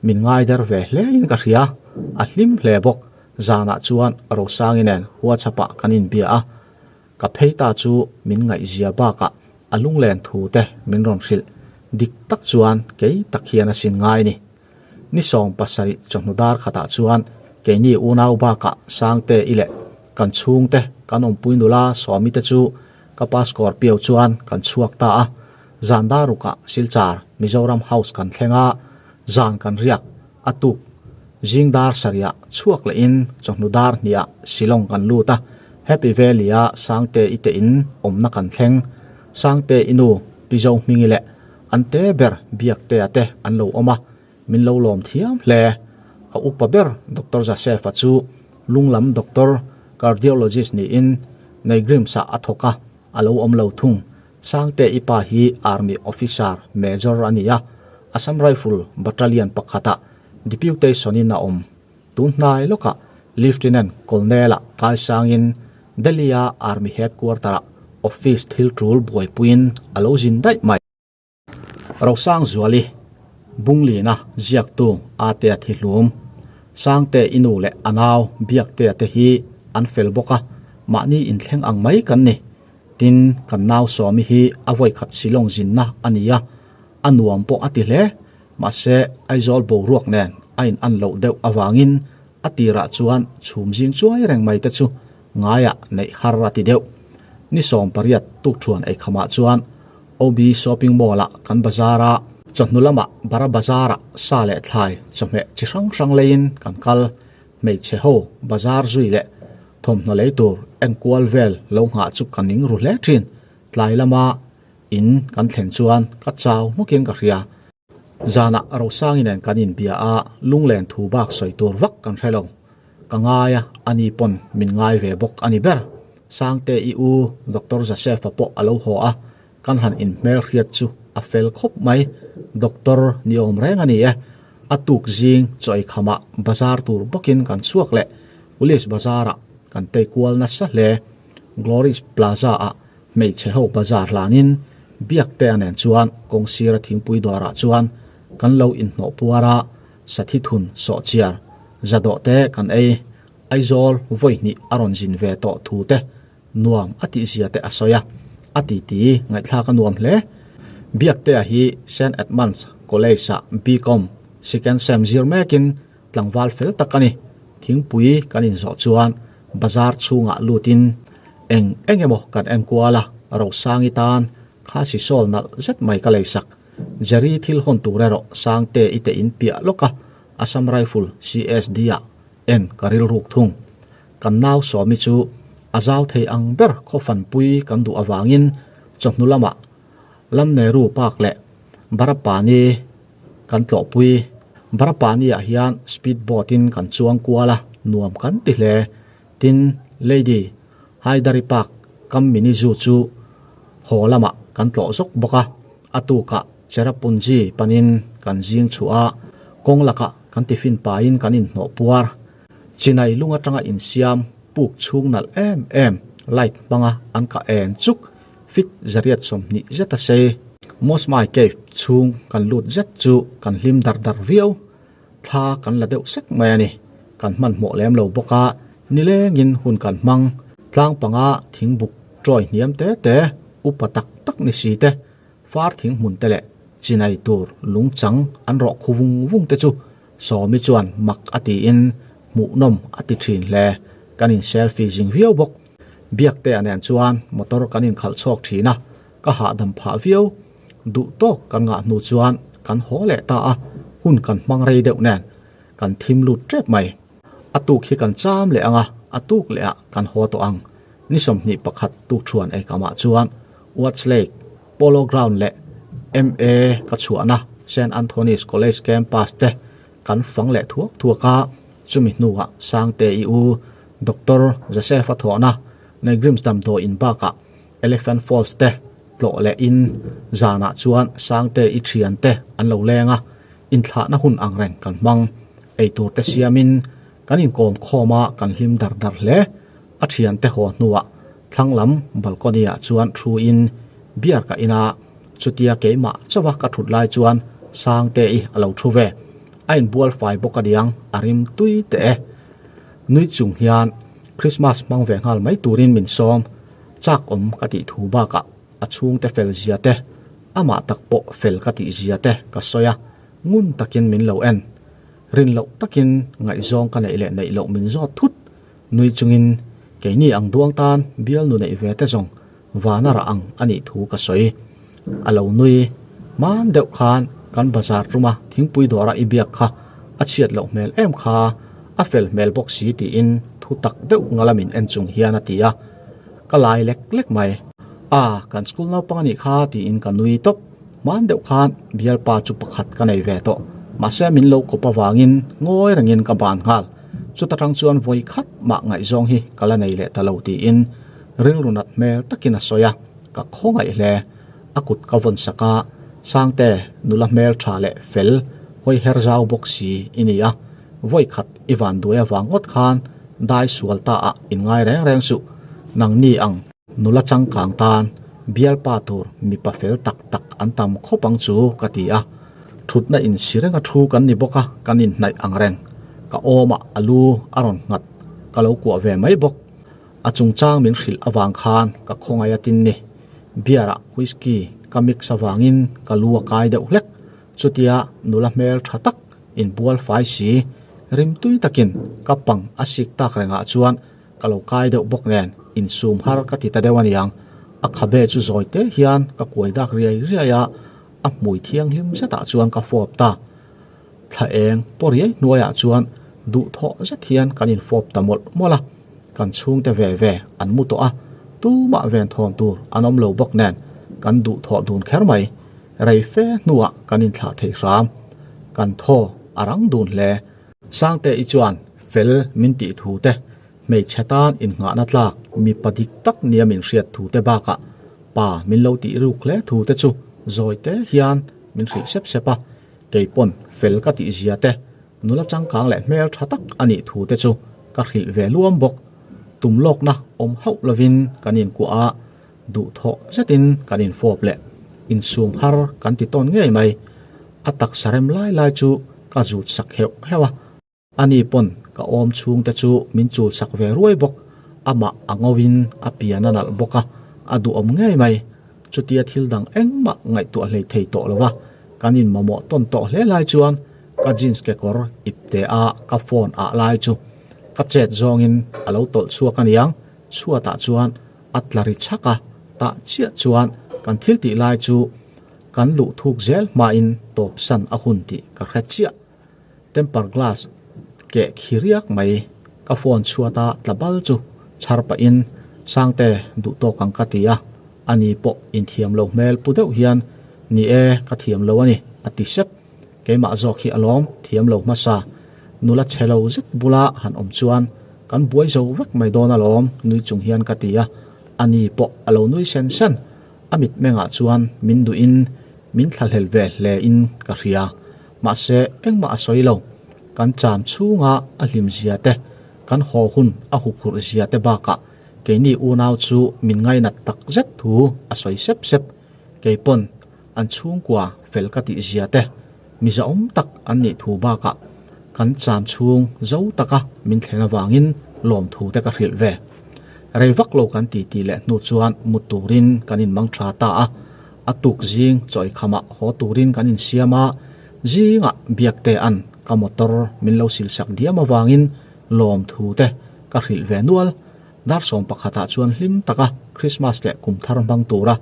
Min ngaider ve hle in ka hria, a hlim hle bawk. Zanah chuan Rosangi nen WhatsApp ah kan inbia a, ka phei ta chu min ngaihzia bakah a lunglen thu te min rawn hrilh. Dik tak chuan kei tak hian a sin ngai ni. Ni 70 chawhnu dar khatah chuan keini unau bakah Sangte i leh kan chhungte kan awmpui nula Sawmi te chu ka pa Scorpio chuan kan chhuak ta a. Zan dar rukah Silchar Mizoram House kan thleng a, zan kan riak a tuk. Zing dar sarihah chhuak lehin chawhnu dar hniah Shillong kan lut a, Happy Valley-a Sangte i te in awmna kan thleng. Sangte i nu Pi Zohmingi leh an te ber Biaktea te an lo awm a, min lo lawm thiam hle. A upa ber Doctor Joseph-a chu lunglam doctor, cardiologist niin Neighgrims-ah a thawk a, a lo awm lo thung. Sangte i pa hi Army Officer Major a ni a, Assam Rifle Battalion pakhatah Deputation-in a awm. Tun hnai lawkah Lieutenant Colonel-ah kaisangin Delhi-a Army Headquarter-ah office thil tul buaipuiin a lo zin daih mai. Rosangzuali, Bunglina ziaktu Atea Thihlum, Sangte i nu leh a nau Biaktea te hi an fel bawk a, mahni inthleng ang mai kan ni. Tin, kan nau Sawmi hi a vawikhat Shillong zinna a ni a, a nuam pawh a ti hle. Mahse, Aizawl boruak nen a in an loh deuh avangin a tirah chuan chhum zing chuai reng mai te chu Ngaiah neih har a ti deuh. Ni 18 tukṭhuan eikhamah chuan OB Shopping Mall-ah kan bazar a, chawhnu lamah Bara Bazar-ah sa leh thlai chawhmeh chi hrang hrang leiin kan kal. Hmeichhe ho bazar zui leh thawmhnaw lei tur enkual vel lo nghah chu ka ning ru hle thin. Tlai lama in kan thlen chuan ka chau hmukin ka hria. Zanah Rosangi nen kan inbia a, lunglen thu bak sawi tur vak kan hre lo. Ka ngai a, ani pawn min ngai ve bawk a ni ber. Sangte i u Doctor Joseph-a pawh a lo haw a, kan han inhmelhriat chu a fel khawp mai. Doctor ni awm reng a ni e. A tuk zing chaw eikhamah bazar tur bawkin kan chhuak leh Police bazarah kan tei kual nasa hle. Glory Plaza-ah Hmeichhe ho bazar hlanin Biaktea nen chuan kawng sira thingpui dawrah chuan kan lo inhnawh puar a, sathi thun sawhchiar zadawh te kan ei. Aizawl vawi hnih a rawn zin ve tawh thu te nuam a tih zia te a sawi a, a titi ngaihthlak a nuam hle. Biaktea hi Saint Edmunds College-ah BCom second sem zir mekin tlangval fel tak a ni. Thingpui kan inzawh chuan Bazar chhungah lutin eng eng emaw kan en kual a, Rosangi tan kha sisawl nalh zet mai ka leisak. Jerry thil hawn tur erawh Sangte i te in piah lawk a, Assam Rifle CSD ah en ka rilruk thung. Kan nau Sawmi chu a zau thei ang ber khaw fanpui kan duh avangin chawhnu lamah Lamneru Park leh Barapani Kan tlawhpui Barapani ah hian speed boat in kan chuang kual a, nuam kan ti hle. Tin, Lady Hydari Park kam mini zoo chu haw lamah kan tlawh zawk bawk a, a tukah Cherrapunji panin kan zing chhuah a, kawng lakah kan tiffin pahin kan inhnawh puar. Chinai lung atanga insiam puk chhung nalh em em light hmanga an kah en chuk Fit zariat 20 zet a sei. Mosmai Cave chhung kan lut zet chu kan hlim dar dar viau. Thla kan la deuh sek mai a ni. Kan hmanhmawh lem lo bawk a, nilengin hun kan hmang. Tlang panga thingbuk tawi hniam te te, upa tak tak ni si te, far thing hmun te leh chinai tur lungchang an rawh khu vung vung te chu Sawmi chuan mak a tiin hmuhnawm a ti thin hle. Kan in selfie zing viau bawk. Biaktea nen chuan motor kan inkhalh chhuak thin a, ka hahdam phah viau. Duh tawk kan ngah hnu chuan kan haw leh ta a, hun kan hmang rei deuh nen kan thim lut tep mai. A tuk hi kan cham leh ang a, a tuk leh ah kan haw tawh ang. Ni 21 tukṭhuan eikamah chuan Watts Lake, Polo Ground leh MA ka chhuahna Saint Anthony's College campus te kan fang leh thuak thuak a, chumi hnuah Sangte i u Doctor Joseph-a thawhna Negrims damdawi in bakah Elephant Falls te tlawh leh in zanah chuan Sangte i thian te an lo leng a, inthlahna hun ang reng kan hmang. Eitur te siamin kan inkawm khawm a, kan hlim dar dar hle. A thian te haw hnuah thlang lam balcony ah chuan thu in beer ka in a, chutia keimah chauha ka thut lai chuan Sangte i a lo thu ve. A inbual fai bawk a niang, a rim tui teh e. Nui chung hian Christmas hmang ve nghal mai turin min sawm, chak awm ka tih thu bakah a chhungte fel zia te, amah tak pawh fel ka tih zia te ka sawi a, ngun takin min lo en. Rin loh takin ngaihzawng ka neih leh neih loh min zawt thut. Nui chungin keini ang duang tan bialnu neih ve te zawng vana rah ang a nih thu ka sawi. A lo nui hman deuh khan kan bazar tuma thingpui dawra i biak kha a chhiat loh hmel em kha, a fel hmel bawk si tiin thu tak deuh nga lamin en chung hian a ti a. Ka lai lek lek mai. A, kan school naupang a nih kha tiin ka nui tawp. Hman deuh khan bialpa chu pakhat ka nei ve tawh. Mahse min lo kawp avangin ngawi rengin ka ban nghal. Chuta tang chuan vawi khat mah ngaihzawng hi ka la nei leh ta lo tiin rilru nat hmel takin a sawi a, ka khawngaih hle. A kut ka vawn sak a, Sangte, nula hmel tha leh fel, hawi her zau bawk si i ni a, vawi khat i van duai avang ngawt khan dai sual ta ah in ngai reng reng suh, nangni ang nula changkang tan bialpa tur mipa fel tak tak an tam khawp ang chu ka ti a. Thutna in si renga thu kan ni bawk a, kan inhnaih ang reng. Ka awmah a lu a rawn nghat, ka lo kuah ve mai bawk. A chungchang min hrilh avang khan ka khawngaih a tin ni. Beer ah whisky ka mix avangin ka lu a kai deuh hlek. Chutia nula hmel tha tak inbual fai si, rimtui takin ka pang a sik tak rengah chuan. ka lo kai deuh bawk nen insum har ka ti ta deuh a niang. A khabe chu zawi te hian ka kuai dak riai riai a, a hmui thianghlim zetah chuan ka fawp ta. Thla eng paw riai hnuaiah chuan duhthawh zet hian kan infawp ta mawlh mawlh a, kan chhungte ve ve an mu tawh a, tumah venthawn tur an awm lo bawk nen kan duhthawh dun kher mai. Rei fe hnuah kan inthlah thei hram. Kan thaw a rang dun hle. Sangte i chuan fel min tih thu te, hmeichhe tan innghahna tlak mipa dik tak nia min hriat thu te bakah pa min lo tih ruk hle thu te chu zawi te hian min hrilh sep sep a, kei pawn fel ka tih zia te, nula changkang leh hmel tha tak a nih thu te chu ka hrilh ve luam bawk. Tum lawkna awm hauh lovin kan inkuah a, Duhthawh zetin kan infawp leh insum har kan ti tawn ngei mai. A taksa rem lai lai chu ka zut sak heuh heuh a. Ani pawn ka awm chhungte chu min chul sak ve ruai bawk. Amah a ngawin a pian a nalh bawk a, a duhawm ngei mai. Chutia thil dang engmah ngaihtuah hlei thei tawh lo a, kan inmamawh tawn tawh hle lai chuan ka jeans kekawr ipte a ka phone ah lai chu ka chet zawngin a lo tawlh chhuak aniang. Chhuatah chuan a tla ri chhak a, tah chiah chuan kan thil tih lai chu kan luh thuk zel hmain tawp san a hun tih ka hre chiah. Temper glass keh khi riak mai ka phone chhuata tla bal chu chhar pahin Sangte duh tawk ang ka ti a, ani pawh inthiam lo hmel pu deuh hian ni e ka thiam lo a ni a ti sep. Keimah zawk hi alawm thiam lo hmasa. Nula chhe lo zet bula han awm chuan kan buai zo vek mai dawn alawm nui chung hian ka ti a, ani pawh a lo nui sen sen. A mitmengah chuan min duhin min thlahlel ve hle in ka hria. Mahse engmah a sawi lo. Kan cham chhunga a hlim zia te, kan haw hun a huphurh zia te bakah keini unau chu min ngainat tak zet thu a sawi sep sep. Keipawn An chhungkua fel ka tih zia te, mi zahawm tak an nih thu bakah kan cham chhung zo taka min thlen avangin lawmthu te ka hrilh ve. Rei vak lo kan ti tih leh hnu chuan mut turin kan inmang tha ta a, a tuk zing chawi khamah haw turin kan insiam a, zingah Biakte an ka motor min lo silsak diam avangin lawmthu te ka hrilh ve nual. Dar 11 ah chuan hlim taka Krismas leh kum thar hmang tura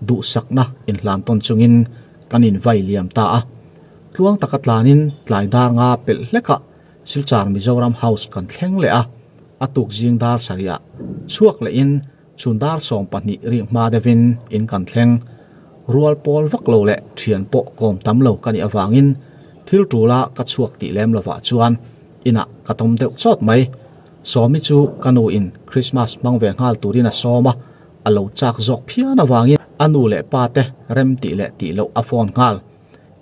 duhsakna inhlan tawn chungin kan invai liam ta a. Tluang taka tlanin tlai dar nga pelh hlekah Silchar Mizoram House kan thleng leh a, a tuk zing dar sarihah chhuak lehin chhun dar 12 rik hma deuhin in kan thleng. Rual pawl vak lo leh thian pawh kawm tam lo ka nih avangin thil tula ka chhuak tih lem lovah chuan inah ka tawm deuh chawt mai. Sawmi chu ka nu in Christmas hmang ve nghal turin a sawm a, a lo chak zawk phian avangin a nu leh pa te rem tih leh tih loh a phone nghal.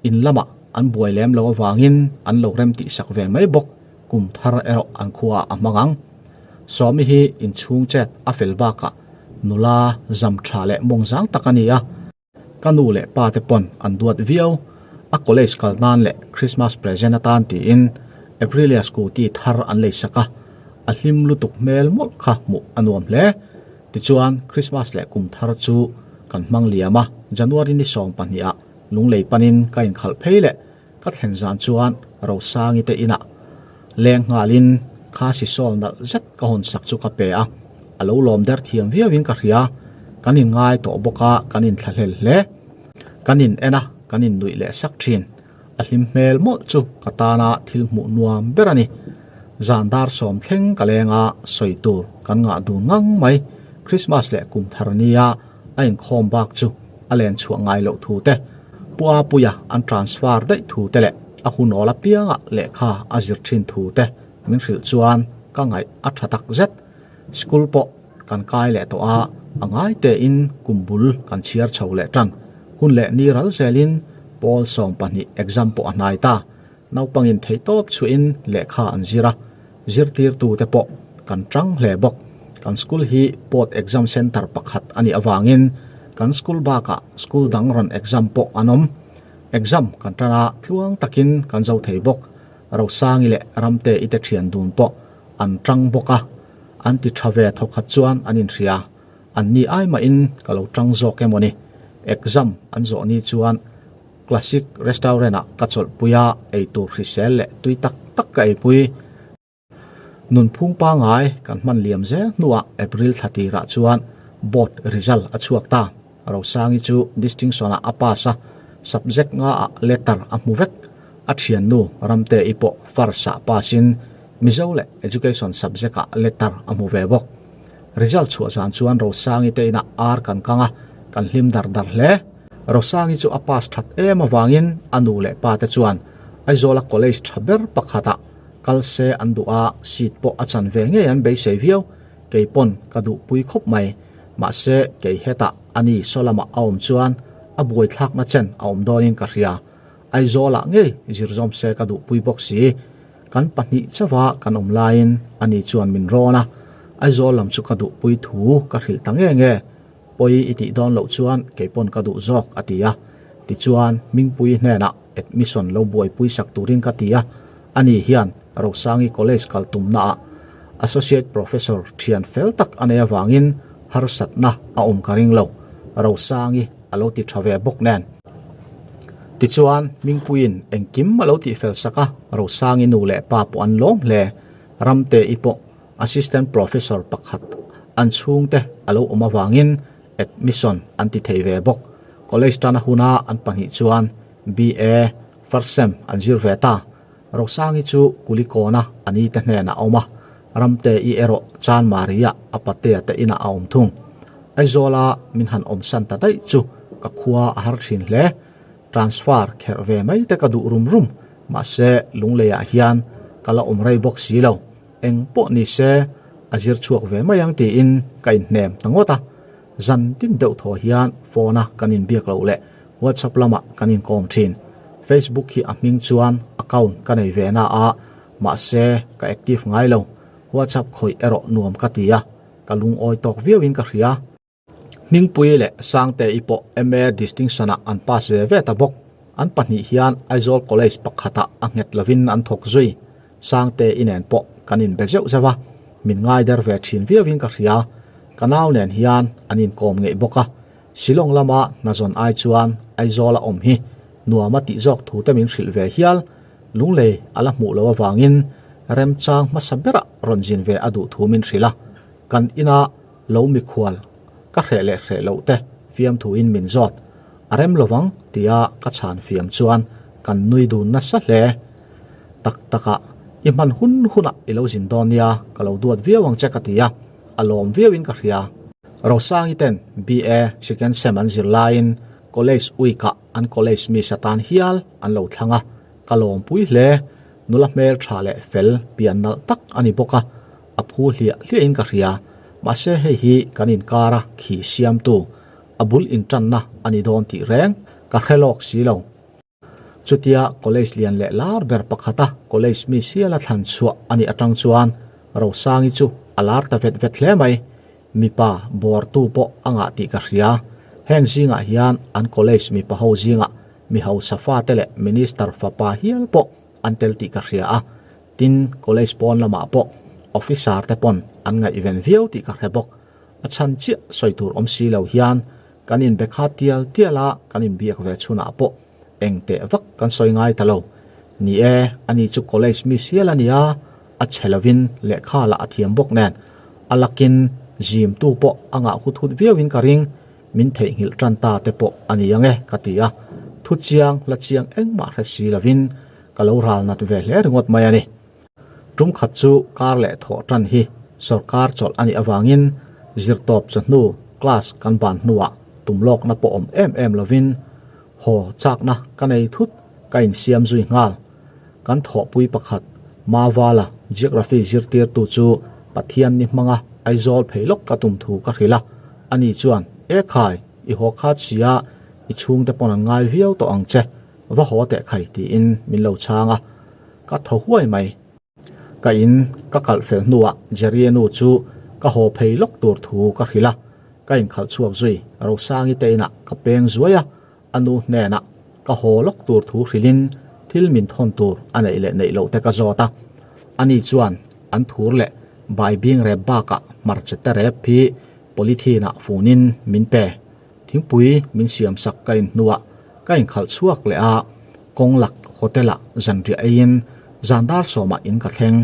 In lamah an buai lem lo avangin an lo rem tih sak ve mai bawk, kum thar erawh an khuaah a hmang ang. Sawmi hi inchhung chet a fel bakah nula zam tha leh mawngzang tak a ni a, Ka nu leh pa te pawn an duat viau. A college kal nan leh Christmas present atan tiin Aprilia scooty thar an lei sak a, a hlim lutuk hmel mawlh kha hmuh a nuam hle. Tichuan Christmas leh kum thar chu kan hmang liam a, January ni 12 ah lunglei panin ka inkhalh phei leh ka thlen zan chuan Rosangi te inah leng nghalin kha sisawl nalh zet ka hawn sak chu ka pe a, a lo lawm der thiam viauin ka hria, kan inngai tawh bawk a kan inthlahlel hle. Kan in en a, kan innuih leh sak thin. A hlim hmel mawlh chu ka tana thil hmuh nuam ber a ni. Zan dar sawm thleng ka leng a, sawi tur kan ngah dun ngang mai. Christmas leh kum thar nia a inkhawm bak chu a len chhuah ngai loh thu te, Pu Apuia an transfer daih thu te leh a hunawl apiangah lehkha a zir thin thu te min hrilh chuan ka ngaih a tha tak zet. School pawh kan kai leh tawh a, a ngai tein kum bul kan chhiar chho leh tan. Hun leh ni ral zelin pawl 12 exam pawh a hnai ta. Naupangin theihtawp chhuahin lehkha an zir a, zirtirtute pawh kan tang hle bawk. Kan school hi board exam centre pakhat a nih avangin kan school bakah school dang rawn exam pawh an awm. Exam kan tan a, tluang takin kan zo thei bawk. Rosangi leh Ramte i te thian dun pawh an tang bawk a, an ti tha ve thawkhat chuan an inhria. An ni ai mahin ka lo tang zawk emaw ni. Exam an zawh ni chuan Classic Restaurant ah ka chawlhpui a, eitur hrisel leh tui tak tak ka eipui. Nunphung pangai kan hman liam zel hnuah April thla tirah chuan board result a chhuak ta. Rosangi chu distinction-ah a pass a, subject ngaah letter a hmu vek. A thiannu Ramte-i pawh first-ah pass-in Mizo leh Education subject-ah letter a hmu ve bawk. Result chhuah zan chuan Rosangi te inah ar kan kang a, kan hlim dar dar hle. Rosangi chu a pass that em avangin a nu leh pa te chuan Aizawla college tha ber pakhatah kal se an duh a, seat pawh a chan ve ngei an beisei viau. Kei pawn ka duhpui khawp mai. Mahse, kei hetah a ni saw lamah a awm chuan a buaithlakna chen a awm dawnin ka hria. Aizawlah ngei zirzawm se ka duhpui bawk si. Kan pahnih chauha kan awm laiin ani chuan min rawn a, Aizawl lam chu ka duhpui thu ka hrilh ta nge nge. Pawi i tih dawn loh chuan kei pawn ka duh zawk a ti a. Tichuan Hmingpui hnenah admission lo buaipui sak turin ka ti a, ani hian Rosangi College kal tumnaah Associate Professor thian fel tak a nei avangin harsatna a awm ka ring lo, Rosangi a lo ti tha ve bawk nen. Tichuan Hmingpuiin engkim a lo tihfel sak a, Rosangi nu leh pa pawh an lawm hle. Ramte-i pawh Assistant Professor pakhat an chhungte a lo awm avangin admission an ti thei ve bawk. College tana huna an pahnih chuan BA First Sem an zir ve ta. Rosangi chu Kulikawna a ni te hnenah a awm a, Ramte-i erawh Chanmari-ah a patea te inah a awm thung. Aizawla min han awmsan ta daih chu ka khua a har thin hle. Transfer kherh ve mai te ka duh rum rum, mahse Lungleiah hian ka la awm rei bawk si lo. Eng pawh ni se a zir chhuak ve mai ang tiin ka inhnem ta ngawt a. Zan tin deuh thaw hian phone a kan inbiak loh leh WhatsApp lamah kan inkawm thin. Facebook hi a hming chuan account ka nei ve na a, mahse ka active ngai lo. WhatsApp khawih erawh nuam ka ti a, ka lungawi tawk viauin ka hria. Hmingpui leh Sangte-i pawh MA Distinction-ah an pass ve ve ta bawk. An pahnih hian Aizawl College pakhatah a nghet lovin an thawk zui. Sangte-i nen pawh kan inbe zeuh zeuh a, min ngaider ve thin viauin ka hria. Ka nau nen hian an inkawm ngeih bawk a, Shillong lama hnazawn ai chuan Aizawla awm hi nuam a tih zawk thu te min hrilh ve hial. Lunglei a la hmuh loh avangin remchang hmasa berah rawn zin ve a duh thu min hrilh a, kan ina lo mikhual ka hreh leh hreh loh te fiamthuin min zawt a rem lovang tia ka chhan fiam chuan kan nui dun nasa hle. Tak takah i hman hun hunah i lo zin dawn nia ka lo duat viau ang che ka ti a, a lawm viauin ka hria. Rosangi ten BA second sem an zir laiin college week-ah an college miss atan hial an lo thlang a, ka lawmpui hle. Nula hmel tha leh fel pian nalh tak a ni bawk a, a phu hliah hliahin ka hria. Mahse hei hi kan inkara khi siamtu a bul intanna a ni dawn tih reng ka hre lawk si lo. Chutia college lian leh lar ber pakhata college mi siala thlan chhuah a nih atang chuan Rosangi chu a lar ta vet vet hle mai. Mipa bawrtu pawh a ngah tih ka hria. Heng zingah hian an college mipa ho zingah mi hausa fate leh minister fapa hial pawh an tel tih ka hria a. Tin, college pawn lamah pawh officer te pawn an ngaihven viau tih ka hre bawk. A chhan chiah sawi tur awm si lo hian kan inbe kha tial tial a, kan inbiak ve chhunah pawh eng teh vak kan sawi ngai ta lo. Ni e, ani chu college miss hial a ni a, a chhe lovin lehkha lah a thiam bawk nen a lakin zimtu pawh a ngah hut hut viauin ka ring, min theihnghilh tan ta te pawh a ni ang e ka ti a, thu chiang la chiang engmah hre si lovin ka lo ral nat ve hle ringawt mai a ni. Tum khat chu kar leh thawh tan hi sawrkar chawlh a nih avangin zirtawp chawhnu class kan ban hnuah tum lawkna pawh awm em em lovin haw chakna ka nei thut ka insiam zui nghal. Kan thawhpui pakhat Mavala Geography zirtirtu chu Pathian ni hmanga Aizawl phei lawk ka tum thu ka hrilh a, ani chuan, Ekhai, i haw khat sia, i chhungte pawn an ngai viau tawh ang che, va haw teh khai tiin min lo chhang a, ka thaw huai mai. Ka in ka kalh fel hnuah Jerry-a nu chu ka haw phei lawk tur thu ka hrilh a, ka inkhalh chhuak zui. Rosangi te inah ka peng zuai a, a nu hnenah ka haw lawk tur thu hrilhin thil min thawn tur a neih leh neih loh te ka zawt a. Ani chuan an thur leh bai bing rep bakah hmarcha te rep hi polythene-ah funin min pe. Thingpui min siam sak ka in hnuah ka inkhalh chhuak leh a, Kawnglak Hotel-ah zanriah eiin zan dar sawmah in ka thleng.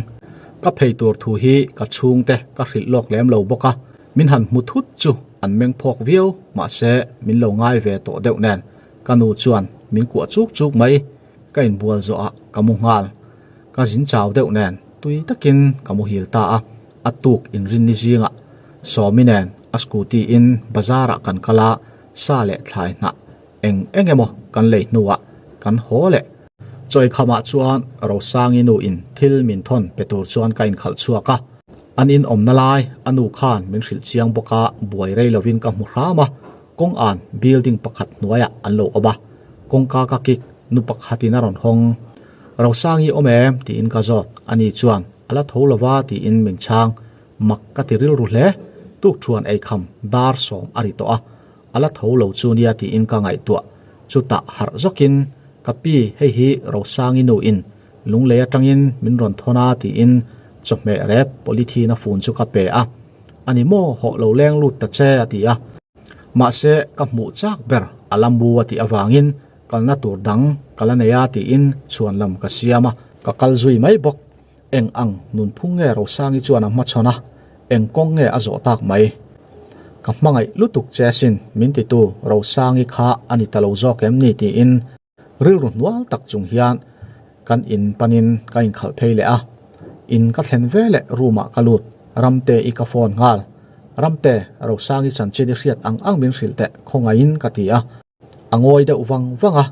Ka phei tur thu hi ka chhungte ka hrilh lawk lem lo bawk a, min han hmu thut chu an meng phawk viau, mahse min lo ngai ve tawh deuh nen ka nu chuan min kuah chuk chuk mai, ka inbual zawhah ka mu nghal. Ka zin chau deuh nen tui takin ka muhil ta a, a tuk inrinni zingah Sawmi nen a scooty in bazar ah kan kal a, sa leh thlai hnah eng eng emaw kan lei hnuah kan haw leh. Chawikham ah chuan Rosangi nu in thil min thawn pe tur chuan ka inkhalh chhuak a, an in awmna lai a nu khan min hrilh chiang bawk a, buai rei lovin ka hmu hram a, kawng an building pakhat hnuaiah an lo awm a, kawngka ka kik nu pakhatin a rawn hawng. Rosangi awm em? tiin ka zawt, ani chuan a la tho lova tiin min chhang. Mak ka ti rilru hle, tukṭhuan eikham dar sawm a ri tawh a, a la tho lo chu nia tiin ka ngaihtuah. Chutah harh zawkin, Ka pi, hei hi Rosangi nu in lunglei atangin min rawn thawn a tiin chawhmeh rep polythene a fun chu ka pe a. A ni maw, hawh lo leng lut ta che a ti a. Mahse, ka hmuh chak ber a la mu a tih avangin kalna tur dang ka la nei a tiin chhuan lam ka siam a, ka kal zui mai bawk. Eng ang nunphung nge Rosangi chuan a hmachhawn a, eng kawng nge a zawh tak mai? Ka hmangaih lutuk che asin, min titu Rosangi kha a ni ta lo zawk em ni tiin rilru hnual tak chung hian kan in panin ka inkhalh phei leh a. In ka thlen ve leh room ah ka lut, Ramte i ka phone nghal. Ramte, Rosangi chanchin i hriat ang ang min hrilh teh khawngaihin ka ti a. A ngawi deuh vang vang a,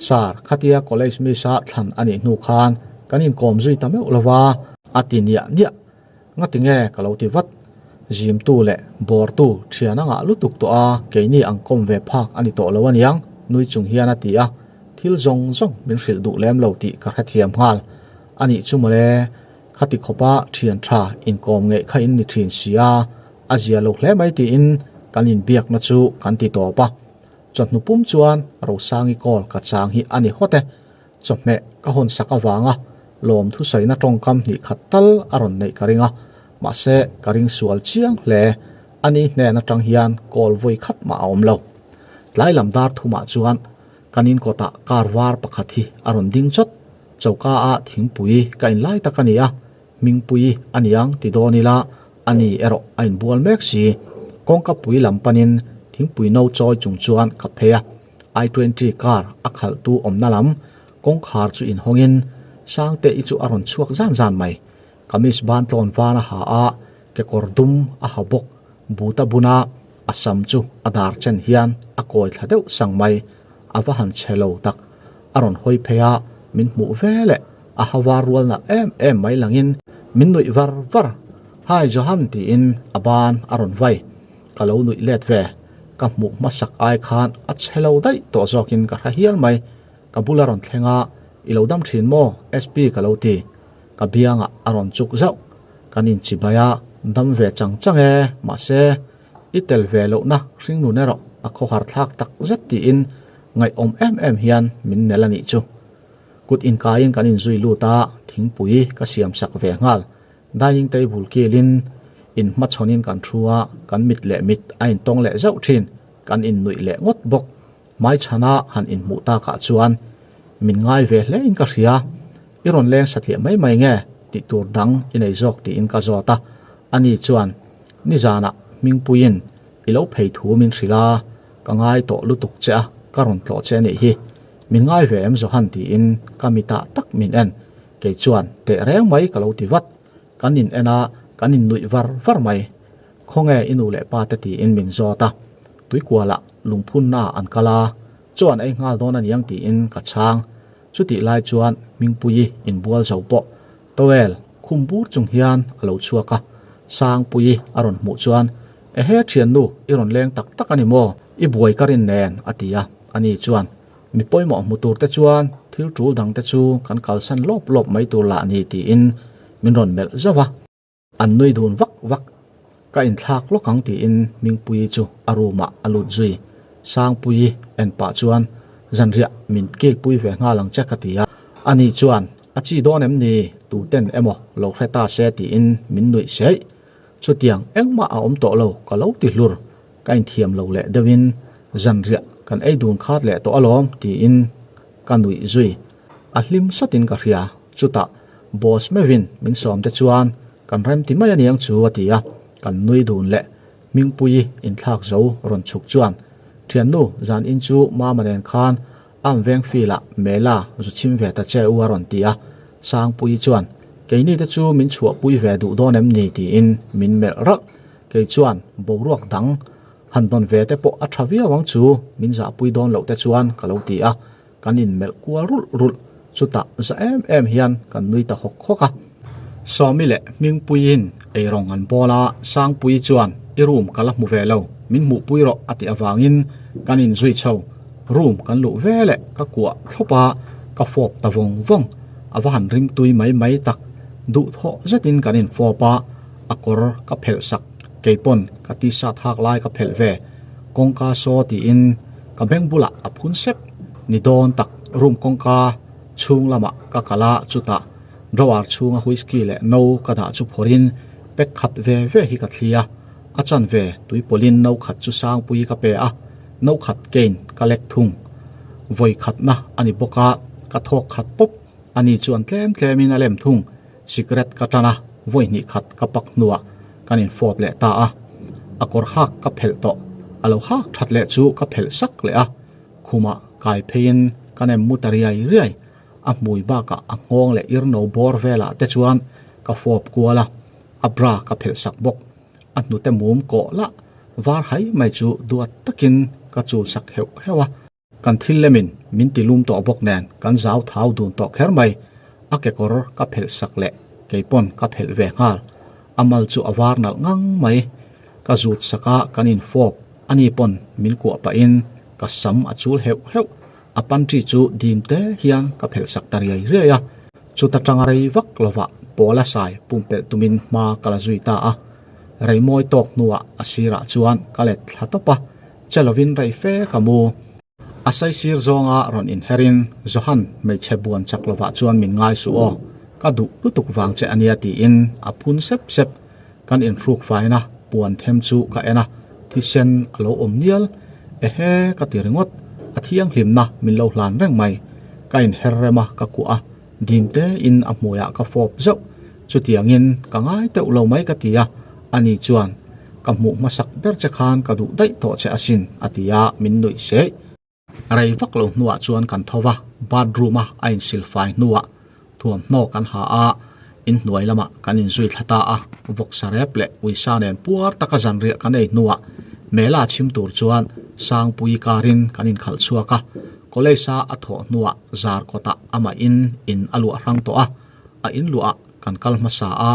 Sir, khatia college miss a thlan a nih hnu khan kan inkawm zui ta meuh lo va, a ti niah niah. Ngati nge ka lo ti vat. Zimtu leh bawrtu thian a ngah lutuk tawh a, keini ang kawm ve phak a ni tawh lo aniang, nui chung hian a ti a. Thil zawng zawng min hrilh duh lem lo tih ka hrethiam nghal. A nih chu mawle, khati khawpa thian tha inkawm ngeih kha in ni thin si a, a zia lo hle mai tiin kan inbiakna chu kan ti tawp a. Chawhnu pum chuan Rosangi call ka chang hi a ni hawt e. Chawhmeh ka hawn sak avanga lawm thusawiina tawngkam hnih khat tal a rawn neih ka ring a, mahse ka ring sual chiang hle. Ani hnen atang hian call vawi khat mah a awm lo. Tlai lam dar thumah chuan kan in kawtah car var pakhat hi a rawn ding chawt. Choka ah thingpui ka in lai tak a ni a, Hmingpui a niang ti dawn ila a ni erawh a inbual mek si. Kawngka pui lam panin thingpui no chawi chung chuan ka phei a, I twenty car a khalhtu awmna lam kawngkhar chu inhawngin Sangte-i chu a rawn chhuak zan zan mai. Kamis ban tlawn van a ha a, kekawr dum a ha bawk, but a bun a, a sam chu a dar chen hian a kawi thla deuh sang mai. A va han chhe lo tak. A rawn hawi phei a, min hmuh ve leh a ha var rual nalh em em mai langin min nuih var var. Hi Johan tiin a ban a rawn vai. Ka lo nuih let ve. Ka hmuh hmasak ai khan a chhe lo daih tawh zawkin ka hre hial mai. Ka bul a rawn thleng a, I lo dam thin maw SP ka lo ti. Ka biangah a rawn chuk zauh. Kan inchibai a, dam ve chang chang e, mahse I tel ve lohna hringnun erawh a khawhar thlak tak zet tiin ngaihawm em em hian min nel a nih chu. Kut inkaiin kan inzui lut a, thingpui ka siam sak ve nghal. Dining table kilin inhmachhawnin kan thu a, kan mit leh mit a intawng leh zauh thin, kan innuih leh ngawt bawk. Hmaichhana han inhmuh takah chuan min ngai ve hle in ka hria. I rawn leng satliah mai mai nge tih tur dang i nei zawk tiin ka zawt a. Ani chuan nizanah Hmingpuiin i lo phei thu min hrilh a, ka ngai tawh lutuk che a, ka rawn tlawh che a nih hi. Min ngai ve em Johan tiin ka mitah tak min en. Kei chuan teh reng mai ka lo ti vat. Kan in en a, kan in nuih var var mai. Khawnge i nu leh pa te tiin min zawt a, tuikualah lungphunna an kal a, chuan ei nghal dawn a niang tiin ka chhang. Chutih lai chuan Hmingpuii inbual zo pawh towel khum bur chung hian a lo chhuak a, Sangpuii a rawn hmuh chuan, Ehe thiannu, i rawn leng tak tak a ni maw? I buai ka rin nen a ti a, ani chuan, Mi pawimawh hmu tur te chuan thil tul dang te chu kan kalsan lawp lawp mai tur lah ni tiin min rawn melh zauh a. An nui dun vak vak. Ka inthlak lawk ang tiin Hmingpuii chu a room ah a lut zui. Sangpuii en pah chuan zanriah min kilpui ve nghal ang che ka ti a. Ani chuan a chi dawn em ni tuten emaw lo hre ta se tiin min nuih seih. Chutiang engmah a awm tawh lo ka lo ti hlur. Ka inthiam lo leh deuhin zanriah kan ei dun khat leh tawh alawm tiin ka nuih zui. A hlim satin ka hria. Chutah. Boss meuhin min sawm te chuan kan rem ti mai aniang chu a ti a, kan nui dun leh Hmingpuii inthlak zo rawn chhuk chuan Thiannu zan in chu Mama nen khan Am veng fil ah Mela zu chhim ve ta che u a rawn ti a, Sangpuii chuan Keini te chu min chhuahpui ve duh dawn em ni tiin min melh ralh. Kei chuan boruak dang han dawn ve te pawh a tha viau ang chu min zahpui dawn loh te chuan ka lo ti a, kan inmelh kual rulh rulh. Chutah za em em hian kan nui ta hawk hawk a. Sawmi leh Hmingpuiin eirawng an bawl a, Sangpuii chuan i room ka la hmu ve lo, min hmuhpui rawh a tih avangin kan inzui chho. Room kan luh ve leh ka kuah thlawp a, ka fawp ta vawng vawng. A va han rimtui mai mai tak. Duhthawh zetin kan infawp a, a kawr ka phelh sak, kei pawn ka t-shirt hak lai ka phelh ve. Kawngka saw tiin ka beng bulah a phun sep. Ni dawn tak room kawngka chhung lamah ka kal a, chutah drawer chhunga whisky leh no ka dah chu phawrhin pack khat ve ve hi ka thli a, a chanve tuipawlhin no khat chu Sangpui ka pe a, no khat kein ka lek thung. Vawi khatna a ni bawk a, ka thawk khat pawp a ni chuan tlem tlemin a lem thung. Cigarette ka tan a, vawi hnih khat ka pak hnuah kan infawp leh ta a, a kawr hak ka phelh tawh, a lo hak that leh chu ka phelh sak leh a. Khumah kai pheiin ka nem mu ta riai riai, a hmui bakah a nghawng leh irno bawr velah te chuan ka fawp kual a, a bra ka phelh sak bawk. A hnute mum kawh lah var hai mai chu duat takin ka chul sak heuh heuh a. Kan thil lemin min ti lum tawh bawk nen kan zau thau dun tawh kher mai. A kekawr ka phelh sak leh kei pawn ka phelh ve nghal. A mal chu a var nalh ngang mai. Ka zut sak a kan infawp ani pawn min kuah pahin ka sam a chul heuh heuh. A pantry chu dim te hian ka phelh sak ta riai riai a. Chuta tanga rei vak lovah Pawla sai pumpelh tumin hma ka la zui ta a. Rei mawi tawk hnuah a sirah chuan ka let thla tawp a. Che lovin rei fe ka mu. A saisir zawnga rawn inherin Johan hmeichhe buan chak lovah chuan min ngai suh aw, ka duh lutuk vang che ania tiin a phun sep sep. Kan inhruk faina puan them chu ka en a, thisen a lo awm nial. Ehe ka ti ringawt, a thianghlimna min lo hlan reng mai. Ka inher rem a, ka kuah a, dim tein a hmuiah ka fawp zauh. Chutiangin ka ngai teuh lo mai ka ti a, ani chuan ka hmuh hmasak ber che khan ka duh daih tawh che asin a ti a, min nuih seih. Rei vak lo hnuah chuan kan tho va, bathroom a a insil fai hnuah thuamhnaw kan ha a, inhnuai lamah kan inzui thla ta a, vawksa rep leh uisa nen puar taka zanriah kan ei hnuah Mela chhim tur chuan Sangpui karin kan inkhalh chhuak a, college a a thawh hnuah zar kawtah amahin in a luah hrang tawh a, a inluahah kan kal hmasa a,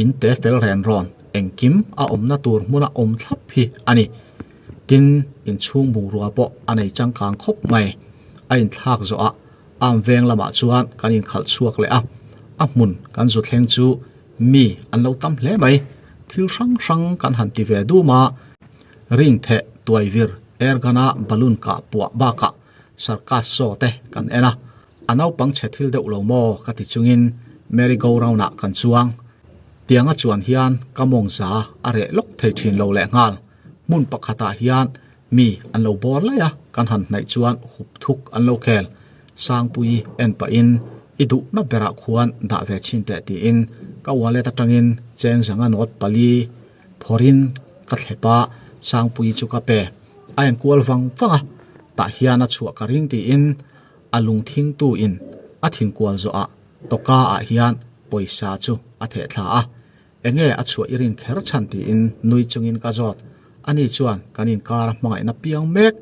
in te fel ren rawn engkim a awmna tur hmuna awm thlap hi a ni. Tin, inchhung bungrua pawh a nei changkang khawp mai. A inthlak zawhah arm veng lamah chuan kan inkhalh chhuak leh a, a hmun kan zu thleng chu mi an lo tam hle mai. Thil hrang hrang kan han ti ve dum a, ring theh tuaivir, airgun-a balloon kah puah bakah circus show te kan en a. A naupang chhe thil deuh lo maw ka ti chungin merry go round ah kan chuang. Tianga chuan hian ka mawng za a reh lawk thei thin lo leh nghal. Hmun pakhat ah hian mi an lo bawr laih a, kan han hnaih chuan hup thuk an lo khel. Sangpui en pahin i duhna berah khuan dah ve chhin teh tiin ka wallet atangin cheng zanga note pali phawrhin ka thlep a, Sangpui chu ka pe. A enkual vang vang a, tah hian a chhuah ka ring tiin A lungthingtu in a thinkual zawhah tawka ah hian pawisa chu a theh thla a, enge a chhuah i rin kher chhan tiin nui chungin ka zawt. Ani chuan kan inkar a hmangaihna piang mek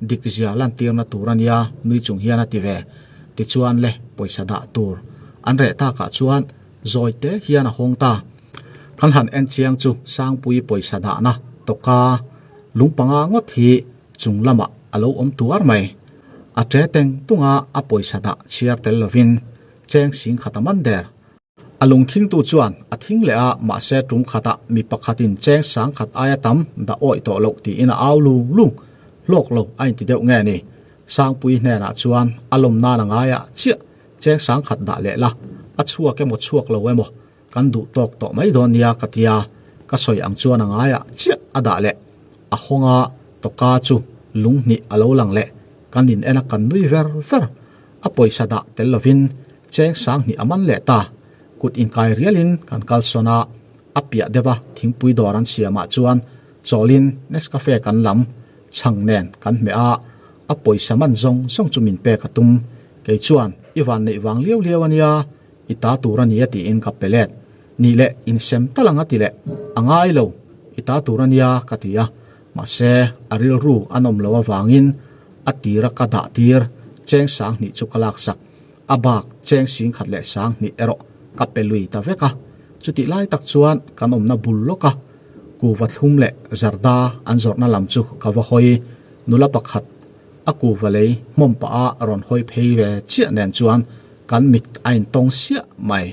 dikzia lantirna tur a nia nui chung hian a ti ve. Tichuan le pawisa dah tur an reh takah chuan zawi te hian a hawng ta. Kan han en chiang chu Sangpui pawisa dahna tawka lung panga ngawt hi chung lamah a lo awm tuar mai. A ṭe teng tunga a pawisa dah chhiar tel lovin cheng sing khat a man der. A lungthingtu chuan a thing leh a, mahse tum khatah mi pakhatin cheng sang khat aia tam dah awih tawh loh tiin a au lung lung. Hlawk lo a inti deuh nge ni? Sangpui hnenah chuan a lawm nan a ngai ah chiah cheng sang khat dah leh la, a chhuak emaw chhuak lo emaw Kan duh tawk tawh mai dawn nia ka tia, ka sawi ang chuan a ngaiah chiah a dah leh. A hawnga tawka chu lung hnih a lo lang leh, kan in en a kan nui ver ver. A pawisa dah tel lovin cheng sang hnih a man leh ta. Kut inkai rialin kan kalsawn a, a piah deuh a thingpui dawr an siamah chuan chawlin Nescafe kan lam chhang nen kan hmeh a, a pawisa man zawng zawng chu min pek a tum. Kei chuan i van neih vang liau liau a nia, i ta tur a nia tiin ka pe let. Nih leh insem tal ang a ti leh, a ngai lo, i ta tur a nia ka ti a, mahse a rilru a nawm lo avangin a tira ka dah tir cheng sanghnih chu ka laksak. A bak cheng sing khat leh sanghnih erawh ka pe lui ta vek a, chutih lai tak chuan kan awmna bul lawk a, kuva thlum leh zarda an zawrhna lam chu ka va hawi. Nula pakhat a kuva lei hmawm pah a rawn hawi phei ve chiah nen chuan kan mit a intawng siah mai.